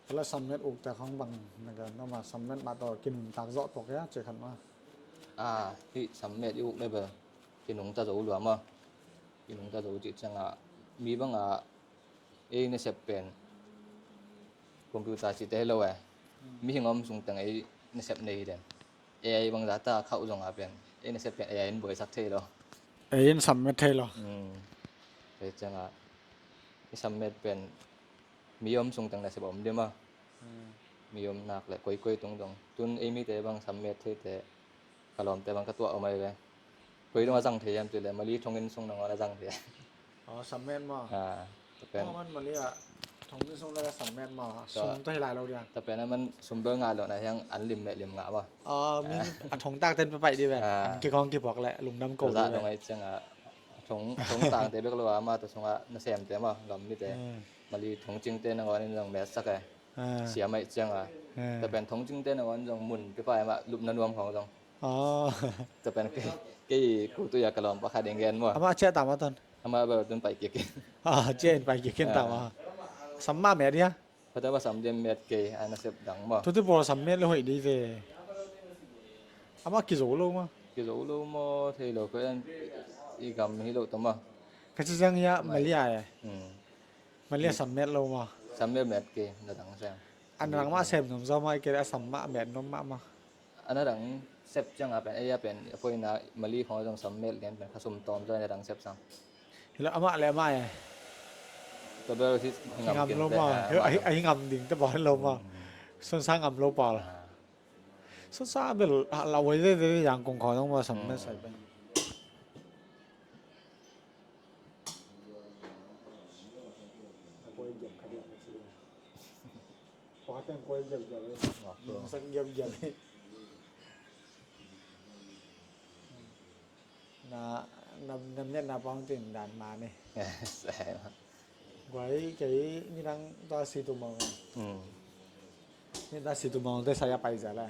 Hala sammet uk ta khong bang na ka na ma sammet ma to kinung tak zo to kya che khan ma. A hi sammet i uk le ba kinung ta zo lua ma. Kinung ta zo ci chang a mi bang a ei nasep pen computer ci te lo e. Mi hing om sung teng ei nasep nei den. A I bangza ta khauh zong a pen ei nasep pen A I in buaisak thei lo. A I in sammet thei lo. Kei ciang a i sammet pen mi om sung teng nasep om dim a. Mi om nak le koikoi tung dong tun ei mite bang sammet thei te ka lawmte bang ka tuah om ai ve. Koi dong a zang thei hiam ti le mali thongin sung nangawn a zang thei. Aw sammet maw? Aw man mali a thongin sung le sammet maw? Sum ta hi lai lo dia. Ta pen a man sum bel ngah lo na hiang an lim meh lim ngah maw? Aw min a thong tak ten papai di ve. An kikong kipuak le lungdam ko di ve. Dong ai ciang a thong tang te bek lo a ma ta sung a na sem te maw gam mi te. Mali thong cing te nangawn in zong met sak e. Siam ai ciang a. Ta pen thong cing te nangawn zong mun pipai ma lupna nuam khong zong. Tapen kei kei ku tu ya ka lawm pakhat ding gen maw? Amah a ciah ta ma ton. Amah bel tun pai kik in. A ciah in pai kik in ta ma. Sam mah met dia. Khuata ba sam diam met kei a nasep dang maw? Tuti pawl sam met lo hoih dei ve. Amah kizo lo maw? Kizo lo maw thei lo koi an i gam hi lo ta maw? Ka ci ciang ya Malia e. Malia sam met lo maw? Sam met met kei na dang sem. An dang mah sem nom zo maw i kei a sam mah met nom mah maw? Ana dang sep ciang a pen ei a pen a poina mali khong a zong sam mel lian pen kha sum tawm zaw na dang sep sang. Hila amah le amah e. Tabel hi ngam lo ma. A hi ngam ding te bawn lo ma. Sunsa ngam lo pal. Sunsa bel a la wai ve ve yang kong khong zong ma sam mel sai pen. Pakhat teng koi giapgiap e. Sak giapgiap e. Na na na miat na pawng tin dan ma ni. Guai kei ni dang tua si tu mawng. Ni tua si tu mawng te saya pai za la.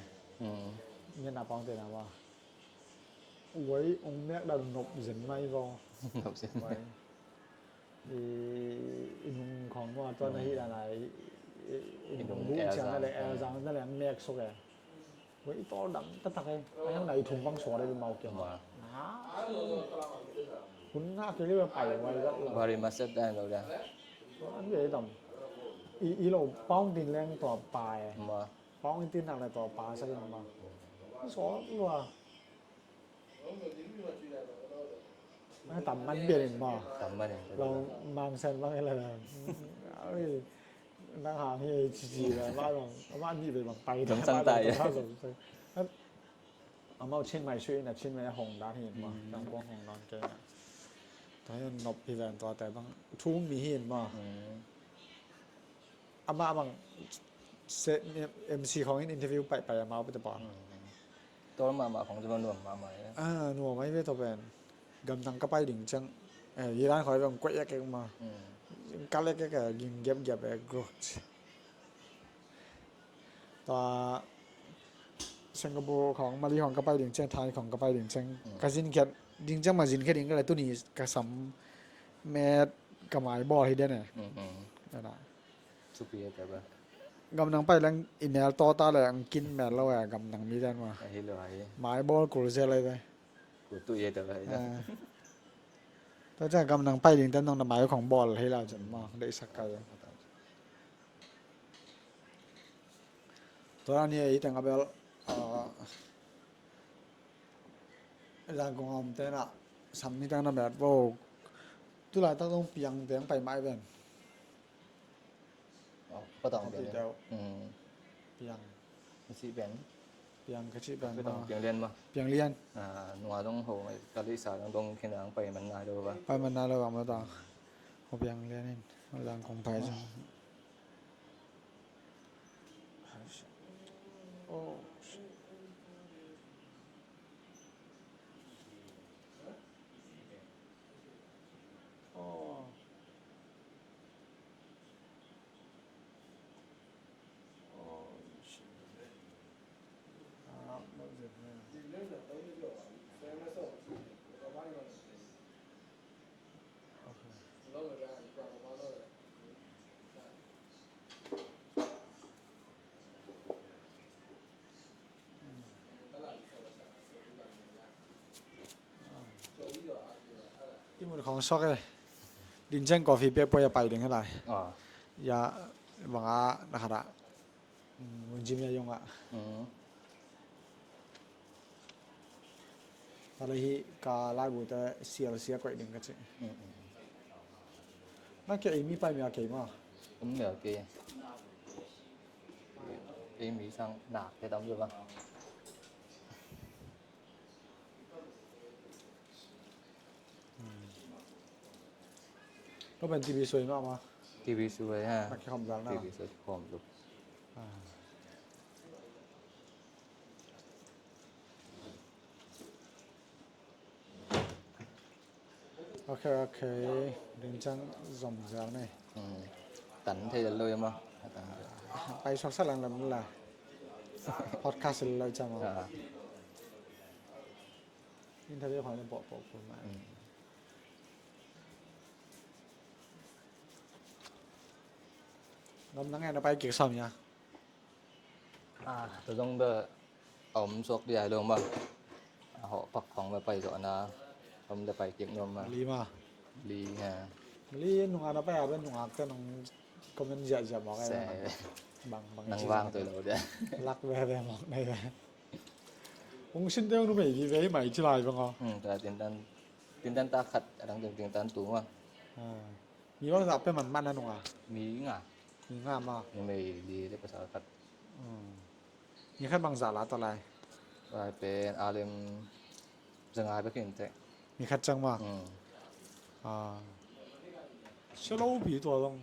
Miat na pawng tin na ma. Guai ong miak dan nop zen mai vaw. Nop zen mai. I nung khong maw tua na hi dan a i nung bu ciang na le el zang na le an mek suk e. Wei i tol dam taktak e. A hiang na i thum bang suak le mau kiang. Hun ngah kei le pai wai zat lo. Bari maset dan lo da. An ve dam. I, i lo paung tin leng tua pa e. Ma. Paung tin nak le tua pa sa in ma. So lua. Ai, tam man bian in ma. Tam man in. Long man sen bang ila la. Ai, nang hang hi ci ci la, ma long, ma ni be bang pai. Long san tai. Amau Chiang Mai sui na Chiang Mai hong dan hi ma. Nang kong hong non ke na. Tua hi nop hi ven tua te bang. Thu mi hi ma. Amah bang se-, M C khong in interview pai pai amau pete pawl. Tol mahmah khong zama nuam mahmah e. Ah, nuam ai ve tawh pen. Gamdang ka pai ding ciang. Eh, Iran khoi bang kuai ek ek ma. Ka lek ek ging gep gep ek grok. Tua Singapore khong Mali khong ka pai ding ciang, Thai khong ka pai ding ciang. Ka zin khiat ding ciang ma zin khiat ding ka le tuni ka sam met ka mai bawl hi den e. Thupi e tawh ba. Gamdang pai leng i mel tawh ta le ang kin mel lo e gamdang mi den ma. Ahi lo ahi. Mai bawl kul zel ai ve. Kul tu e tawh ba. Tua ciang gamdang pai ding ten nong na mai khong bawl hi la cun ma. Deihsak kai. Tua ni e i teng a bel. Zangkong a om te na sam ni teng na met bo. Tulai tak zong piang teng pai mai ven. Patang piang. Piang. Ka cih pen. Piang ka cih pen. Patang piang lian ma. Piang lian. Nunga dong ho mai ka lisa dong dong khin ang pai man nai lo ba. Pai man nai lo ba ma ta. Ho piang lian in. Zangkong pai zong. Oh. Oh. I mun khong suak e. Din ciang coffee pek poi a pai ding hi lai. Ya bang a na khat ah. Gym ya yong ah. Tua leh hih ka laibu te sial sia koih ding ka ci. Na kei mi pai mi a kei ma. Um mi a kei. Kei mi sang nak te tam lo ba. Ko pen T V suai mah ma. T V suai ha. Nak kikhawm zal na. T V suai kikhawm lo. Ok, ok. Ding ciang zom zel ni. Tan thei lo ya ma. Pai suak sa lang lam la. Podcast lo ciang ma. Interview khong pawh pawh pawh ma. Ngam nang en a pai kik sam ya. Ah, tua zong bel a om suak dia lo ma. A hawh pak khong bel pai zawh na. Om le pai kik nuam ma. Li ma. Li ha. Li nunga na pai a bel nungak te nang comment ziahziah mawk ai. Bang bang nang vang tua lo dia. Lak bebe mawk nai bebe. Hong sin te hong numei vive hi mai ci lai bang aw. Tintan, tintan ta khat a dang tintan tu ma. Mi bangzah pia man man a nunga. Mi nga. Mi nga ma. Numei li le pasal khat. Mi khat bangzah la ta lai. Lai pen a lem zanga bek in te. Mi khat ciang ma. Silo pi tua zong.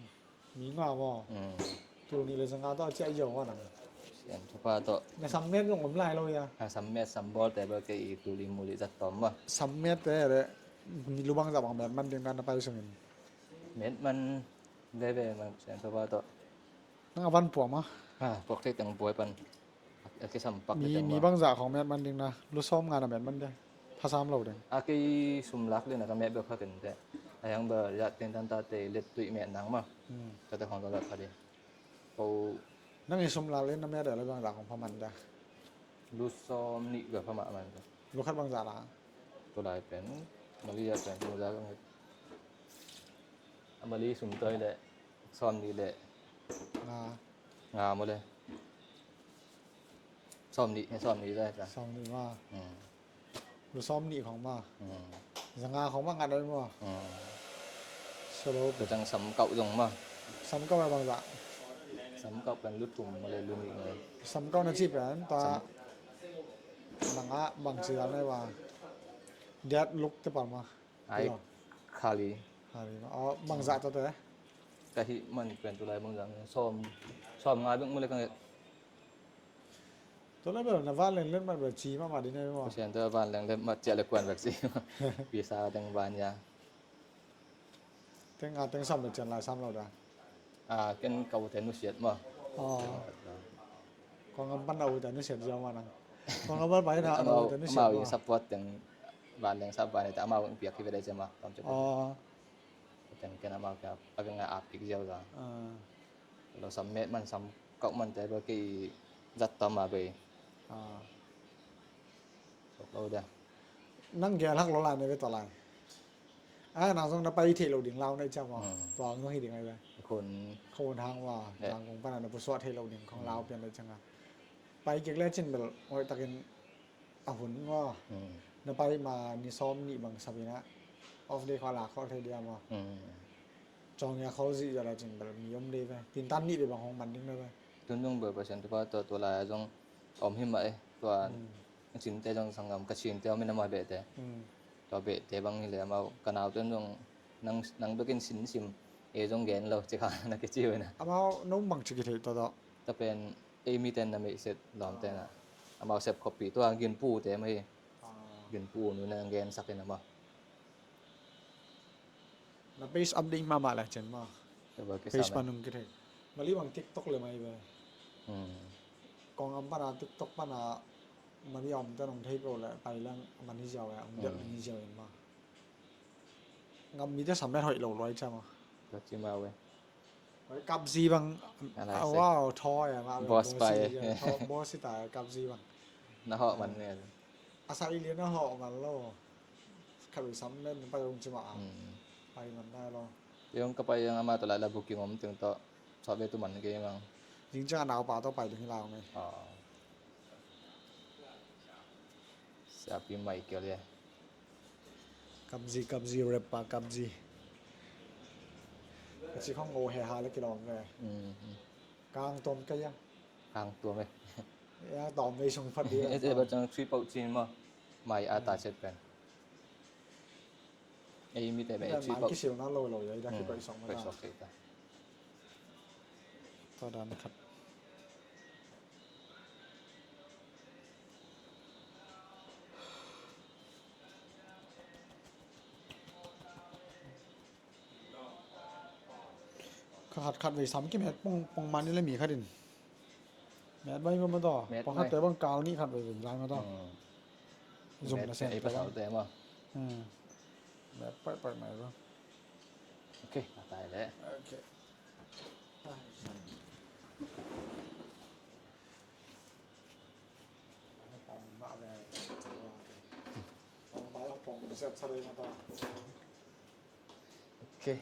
Mi nga maw? Tul nih le zanga tawh a ciah yo a nang. Sian thupha tawh. Na sammet zong om lai lo ya. A sammet sambawl te bel kei i tul i mul i zat tawm maw? Sammet te le lubang zah bang met man ding na na pai sungin. Met man veve man sian thupha tawh. Nang a van puam a? Ha, puak thei teng puai pan. A kisam pak mi, mi bangzah khong met man ding na, lu sawm nga na met man ding. Phasam lo ding. A kei sum lak le na ka met bek kha ken te. A hiang bel ya ten tan ta te let tuih met nang ma. Ka te khong ta la kha ding. Ko. Nang i sum lak le na met le bangzah khong pha man ding. Lu sawm nih bek pha mah man ding. Lu khat bangzah la. Tua lai pen Mali a pen lu zah ka met. A Mali sum toi le sawm nih le Nga. Nga maw le. Sawm nih, he sawm nih le ta. Sawm nih maw. Hmm. Lu sawm nih khong maw. Hmm. Za nga khong maw ngat ai maw. Hmm. Solo. Tua ciang sam kauh zong maw. Sam kauh a bang zah. Sam kauh pen lu thum maw le lu nih maw. Sam kauh na ci pen tua. Sam. Bang a bang ci zah nai wa. Diat luk te pa maw. Ai, khali. Khali maw. Oh, bang zah tua te. Ka hih man pen tu lai bang zah. Sawm, sawm nga bek maw le ka nget. Tua lai bel na vanleng letmat bel ci mahmah ding hi maw. Pasian tua vanleng letmat ciah le kuan bek ci. Pisa ding ban ya. Teng a teng sam bel cian lai sam lo da. A, ken ka ute nusiat maw. Aw. Kong am pan a ute nusiat ziau maw nang. Kong am pan pai na a ute nusiat maw. Amau i support teng vanleng sap van ite amau piak hi ve dai cia maw. Tom cia. Aw. Teng ken amau kia a veng a ap kik ziau da. Aw. Lo sam met man sam kauh man te bel kei zat tam a bei. Ah. Sok lo dia. Nang gel hak lo lai ne ve tua lai. A nang zong na pai thei lo ding lau nai ciang wa. Hmm. Tua ang zong hi ding ai ve. Khun. Khun hang wa. Eh. Nang kong pana na pusuak thei lo ding khong lau pian lai ciang a. Pai kik le cin bel hoih takin a hun maw. Hmm. Na pai ma ni sawm nih bang sabina off day khaw la khaw thei dia maw. Hmm. Cawng ya khaw zih zala cin bel mi om dei ve. Tintan nih dei bang hong man ding na ve. Tun zong bel Pasian tupa tua tua lai a zong om hi mah e. Tua cinte zong sanggam ka cinte om hi na mah behte. Hmm. Tua behte bang hi le amau ka nau tun zong nang nang bekin sin sim e zong gen lo cik ha na kici ve na. Amau nong bang cik i thei tua tua. Tua pen ei miten na meihset lawmte na. Amau sep khoppi tua ginpu te mah hi. Ah. Ginpu nu na gen sak in amah. Na page update mahmah lai cen mah. Page panung kithei. Mali bang TikTok le mai be. Hmm. Kong am pana TikTok pana mali om te nong thei peuh le pai lang mani ziau ya, om deuh ni ziau in mah. Ngam mi te sam met hoih lo luai ciam a. Ka ci ma we. Hoih kap zi bang. Wow, thaw ya ma. Boss pai. Thaw boss ta kap zi bang. Na hawh man ne. A sa i lian na hawh man lo. Kap zi sam met pai ung ci ma a. Pai man nai lo. Yung ka pai yang ama to lai la booking om ting to. Sa be tu man ke mang. Jing ciang a nau pa to pai ding hi lau ne. Siapi Michael ia. Kapzi, kapzi, rapper kapzi. Ka ci khong ngo he ha le kilawm ve. Kang tom ka ia. Kang tom e. Ia tom ve sung phat di. E te ba chang three pau chin ma. Mai a ta chet pen. Ei mi te be three pau. Kisil na lo lo ia ida ki koih song ma ta. Tua dan khat. Ka khat khat vei sam ki met pong pong man ni le mi khat in. Met bai ma ma to. Pong khat te bang kal ni khat vei vei lai ma to. Zum na sen te ma. Met pai pai mai lo. Okay, a tai le. Okay. Okay.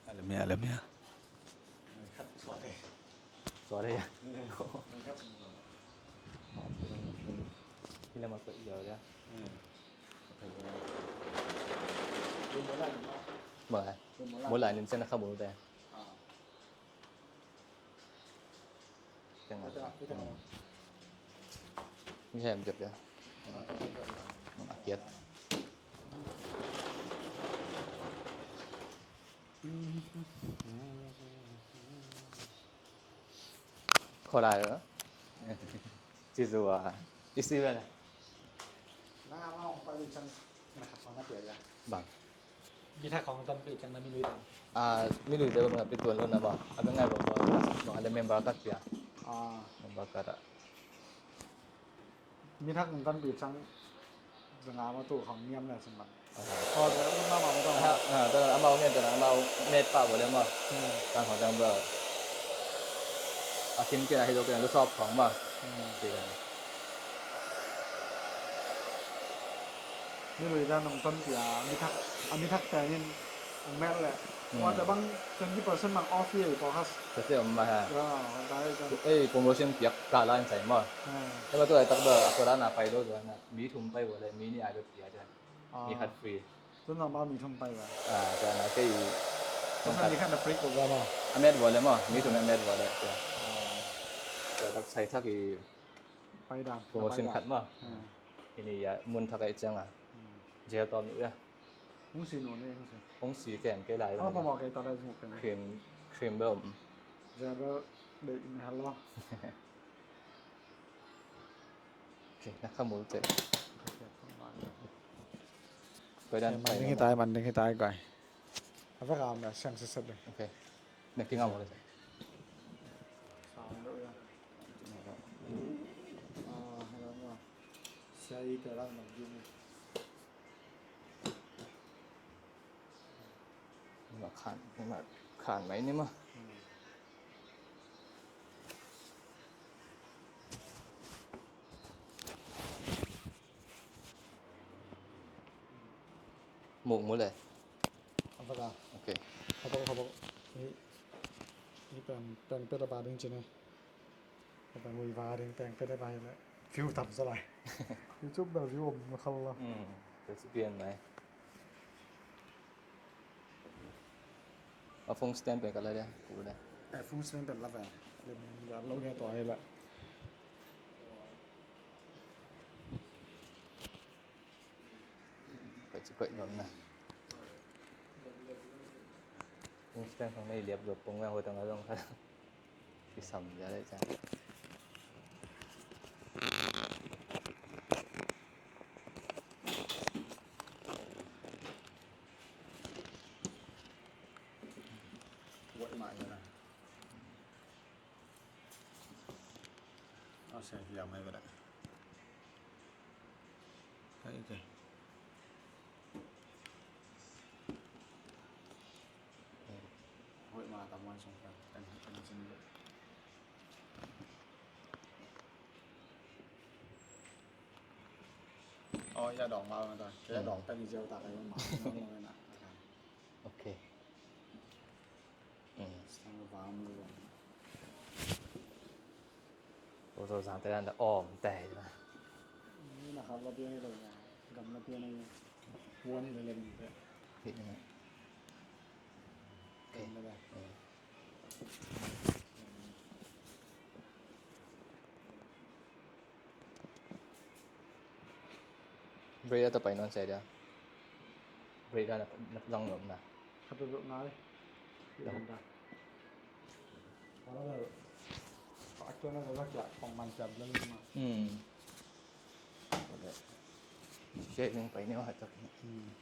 Alamia, alamia. Suare ya. Hila ma ko iya ya. Ba. Mula nin sana kamu te. Tengah. Ni saya ambil ya. Akhir. Kau dah ya? Siswa. Isi mana? Bang. Bithak khong tampi ciang na mi lui tam. A, mi lui te bang na pi tuan lo na ba. A bang ngai ba ba. Bang ada member card pia. A. Member card a. Bithak khong tampi ciang. Zanga ma tu khong niam na sumban. A. Oh, zanga ma ma ma tu. Ha, ha, tu amau ngen tu amau met pa bo le ma. Hmm. Tang khong tang ba. A kim kia hi lo kia lo sop khong ma. Hmm. Ti kan. Mi lui dan hong tonpih a, mi thak, a mi thak pen in hong met leh. Hmm. Tua bang twenty percent bang off hi ei, focus. Tete om mah ha. Ya, hong dai kan. Ei, promotion piak kal a in sai maw. Ha. Ei, ma tu laitak bel a tua dan a pai lo tua na. Mi thum pai vo leh, mi nih a bek pia tua. Ah. Mi khat free. Tun nang bang mi thum pai vo. Ah, tua na kei. Tua mi khat na free ko vo maw. A met vo leh maw, mi thum a met vo leh tua. Ah. Tua tak sai thak i Pai dan, promotion pai dan khat maw. Hmm. Ini ya, mun thak a i ciang a. Hmm. Gel tawm uh ya. Hong si nu ni, hong si. Hong si ken kei lai. Hong pamawh kei ta lai zung ken. Cream, cream bel. Gel bel, dei in hal lo. Okay, na khamul te. Okay, khamul. Koi dan man ding hi tai, man ding hi tai koi. A vek a om a siang sitset le. Okay. Na kingam le. Sang lo ya. Ah, hello. Sia i te lang na gim. Ma khan, ma khan mai ni ma. Hmm. Muk mu le. A vek a. Okay. Khabok, khabok. Ni, ni pen, pen pet a ba ding ci ni. Pen hui ba ding, pen pet a ba hi le. View tam sa lai. YouTube bel view om khal lo. Hmm. That's bien mai. A phone stand pen ka la dia, ku le. A phone stand pen la ba. Le, la lo dia to ai la. Koih ci koih nuam na. Instant khong nei liap zuak pong na hotang a zong kha. Kisam zia leh ciang. Kuat mah zia na. Aw, sia, hiam mai ka dah. Hai, okay. Hoih ma, tam wan sung kan, kan, kan sin. Aw, ya dawng ma ma ta. Ke dawng pen i ziau ta kai ma. Okay. Tua zang te dan da om te hi na. Ni na kham la pian hi lo na. Gam la pian hi. Puan hi la lem hi te. Hi na. Okay. Gam la lem. Break a ta pai nawn sia dia. Break a na, na zang nuam na. Khat tu ngai. Zang ta. Wala bel. Pak tu na zak ya, pong man siap lel ma. Hmm. Wala. Shake ning pai ni wa tak. Hmm.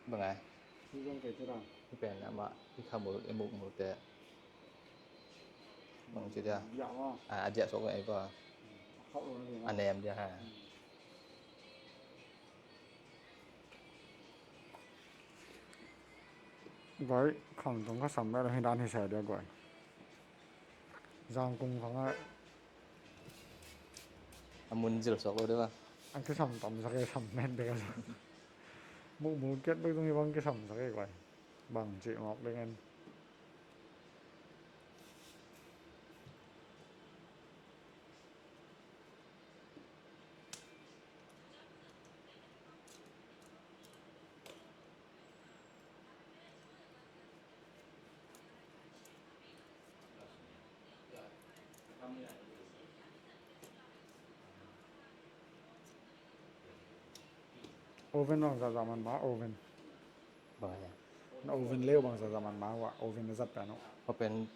Bang a? I pen amah i khamul i mukmul te. Bang ci dia. A diah sok ei ko. A nem dia ha. Guai, kham tung kha sam mel hi dan hi sa dia guai. Zangkung khang a. A mun zil sok lo deuh a. A kisam tam sak e, sam met bek a sa. Mukmul kiat bek tung hi bang kisam sak e guai. Bang cih mawk ding en. Oven bang zahzah man ma oven. Bang a. Na oven leu bang zahzah man ma uh a, oven na zat pen uh. Oven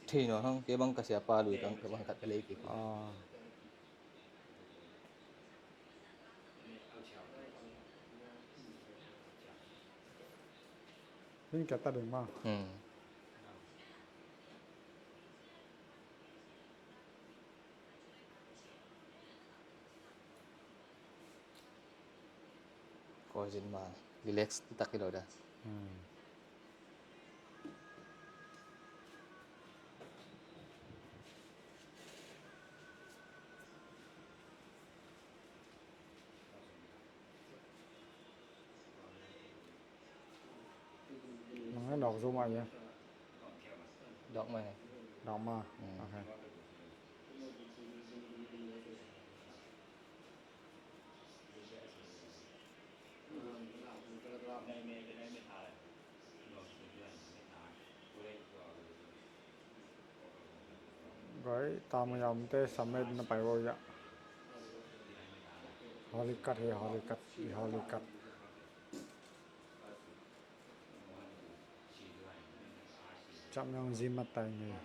thei no hang, kei bang ka sia pa lui kang, kei bang khat ka lei kik. Ah. Hing kia ta ding ma. Hmm. Ko zin ma, relax tak hi lo da. Hmm. Dawk zo mah ia. Dawk mah ne. Dawk mah. Mm. Ok. Gai, ta maya omte samet na pai vo ia. Holy cut he, holy cut, holy cut. Chap nyong zi mat tai ngei.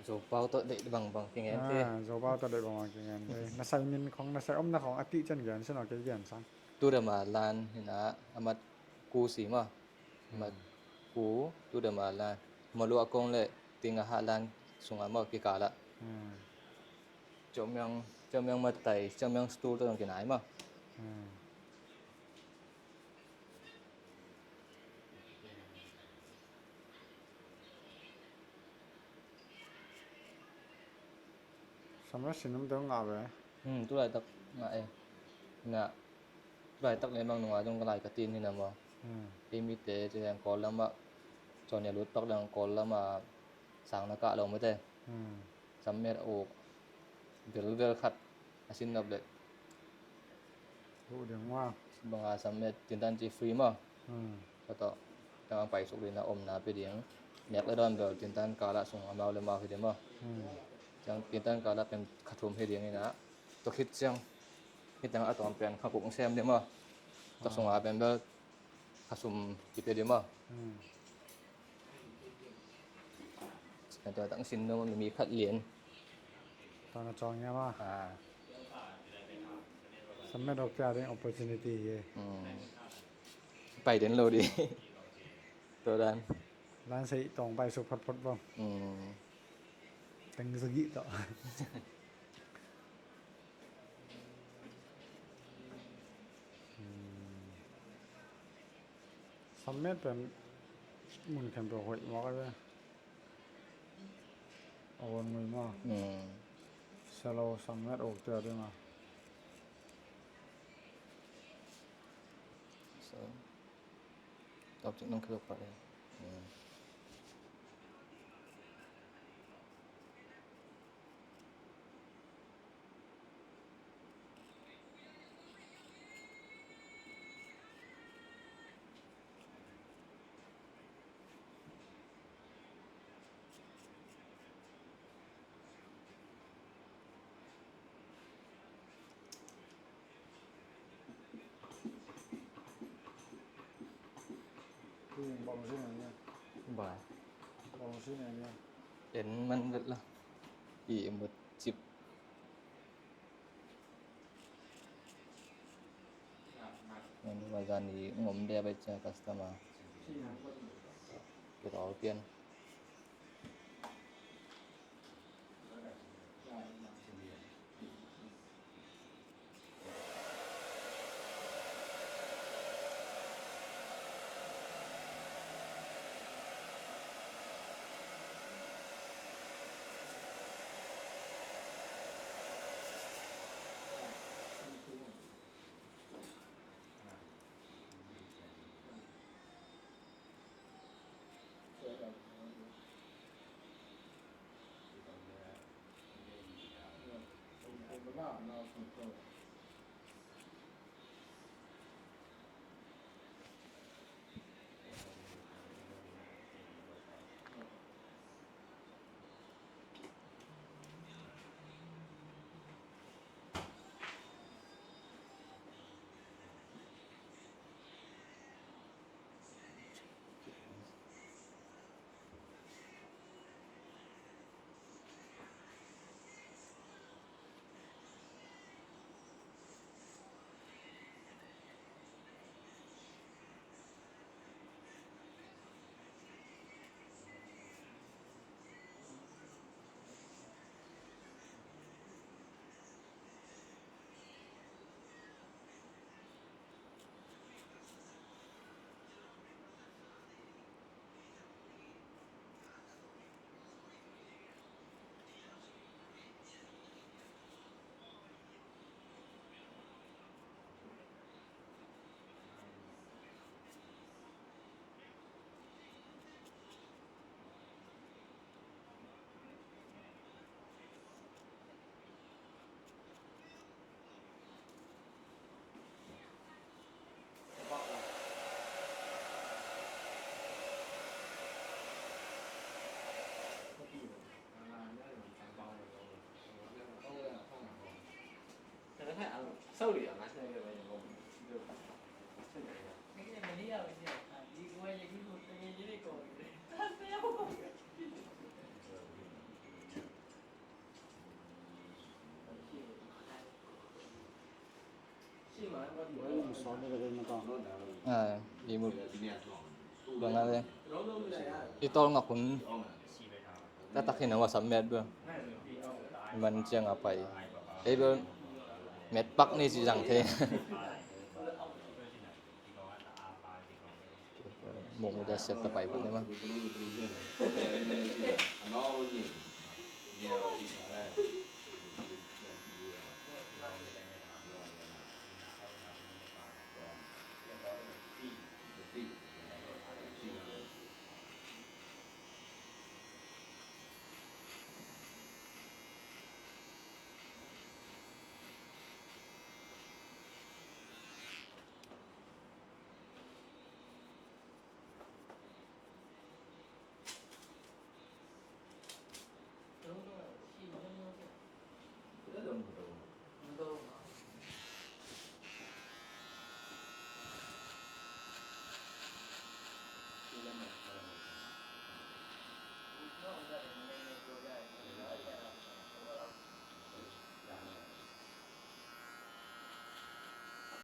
Zopau tawh deih bangbang kingen te. Ah, Zopau tawh deih bangbang kingen te. Na sai min khong, na sai omna khong a tih ciang gen sin aw, kei gen sang. Tu dama lan hi na, a mat ku si maw. A mat ku, tu dama lan. Malu a kong le ting a hah lan sungah maw kikal ah. Hmm. Ciau miang, ciau miang mat tai, ciau miang stool tawh dong kinai maw. Hmm. Sam la sin om deuh ngah ve. Hmm, tu laitak ngah e. Ngah. Tu laitak le mang nunga dong ka lai ka tin hi na maw. Hmm. Ei mite ci heng Kawl lamah cawn ia lut pak dang Kawl lamah sang na kah lo mate. Hmm. Sam met a uk. Vel vel khat a sin nop le. Huh ding maw. Banga sam met tintan ci free maw. Hmm. Ka tawh. Tang ang pai suk ding na omna pe ding. Nek le dawn bel tintan kala sung amau le mau hi ding maw. Hmm. Tang tintan kala pen kha thum hi ding ina. Tua khit ciang. Hi tang a tawn pen kha kuk sem ding maw. Tua sunga pen bel kha sum kipia ding maw. Hmm. Tua tang sin dong mi khat lian. Tua na cawng ia maw. Ah. Sam met awk tia ding opportunity hi. Hmm. Pai den lo di. Tua dan. Lan sei tawng pai suk photphot bang. Hmm. Teng zagih tawh. Hmm. Sam met pen mun khempeuh hoih mawk a ve. A wan ngui maw. Hmm. Salo sam met awk tia ding a. So, top cik nang kilo pa ding. Hmm. Bawlung sin en nia. Bawlung sin en nia. En man vet la. I mut cip. Mazan i ngom dia bai cia customer. Kita all pian. Ah, i mut bang a le i tawlngak hun taktak hi na WhatsApp met bel man ciang a pai. Ei bel met pak ni ci zang thei. Mong da siat ta pai bel ni ma.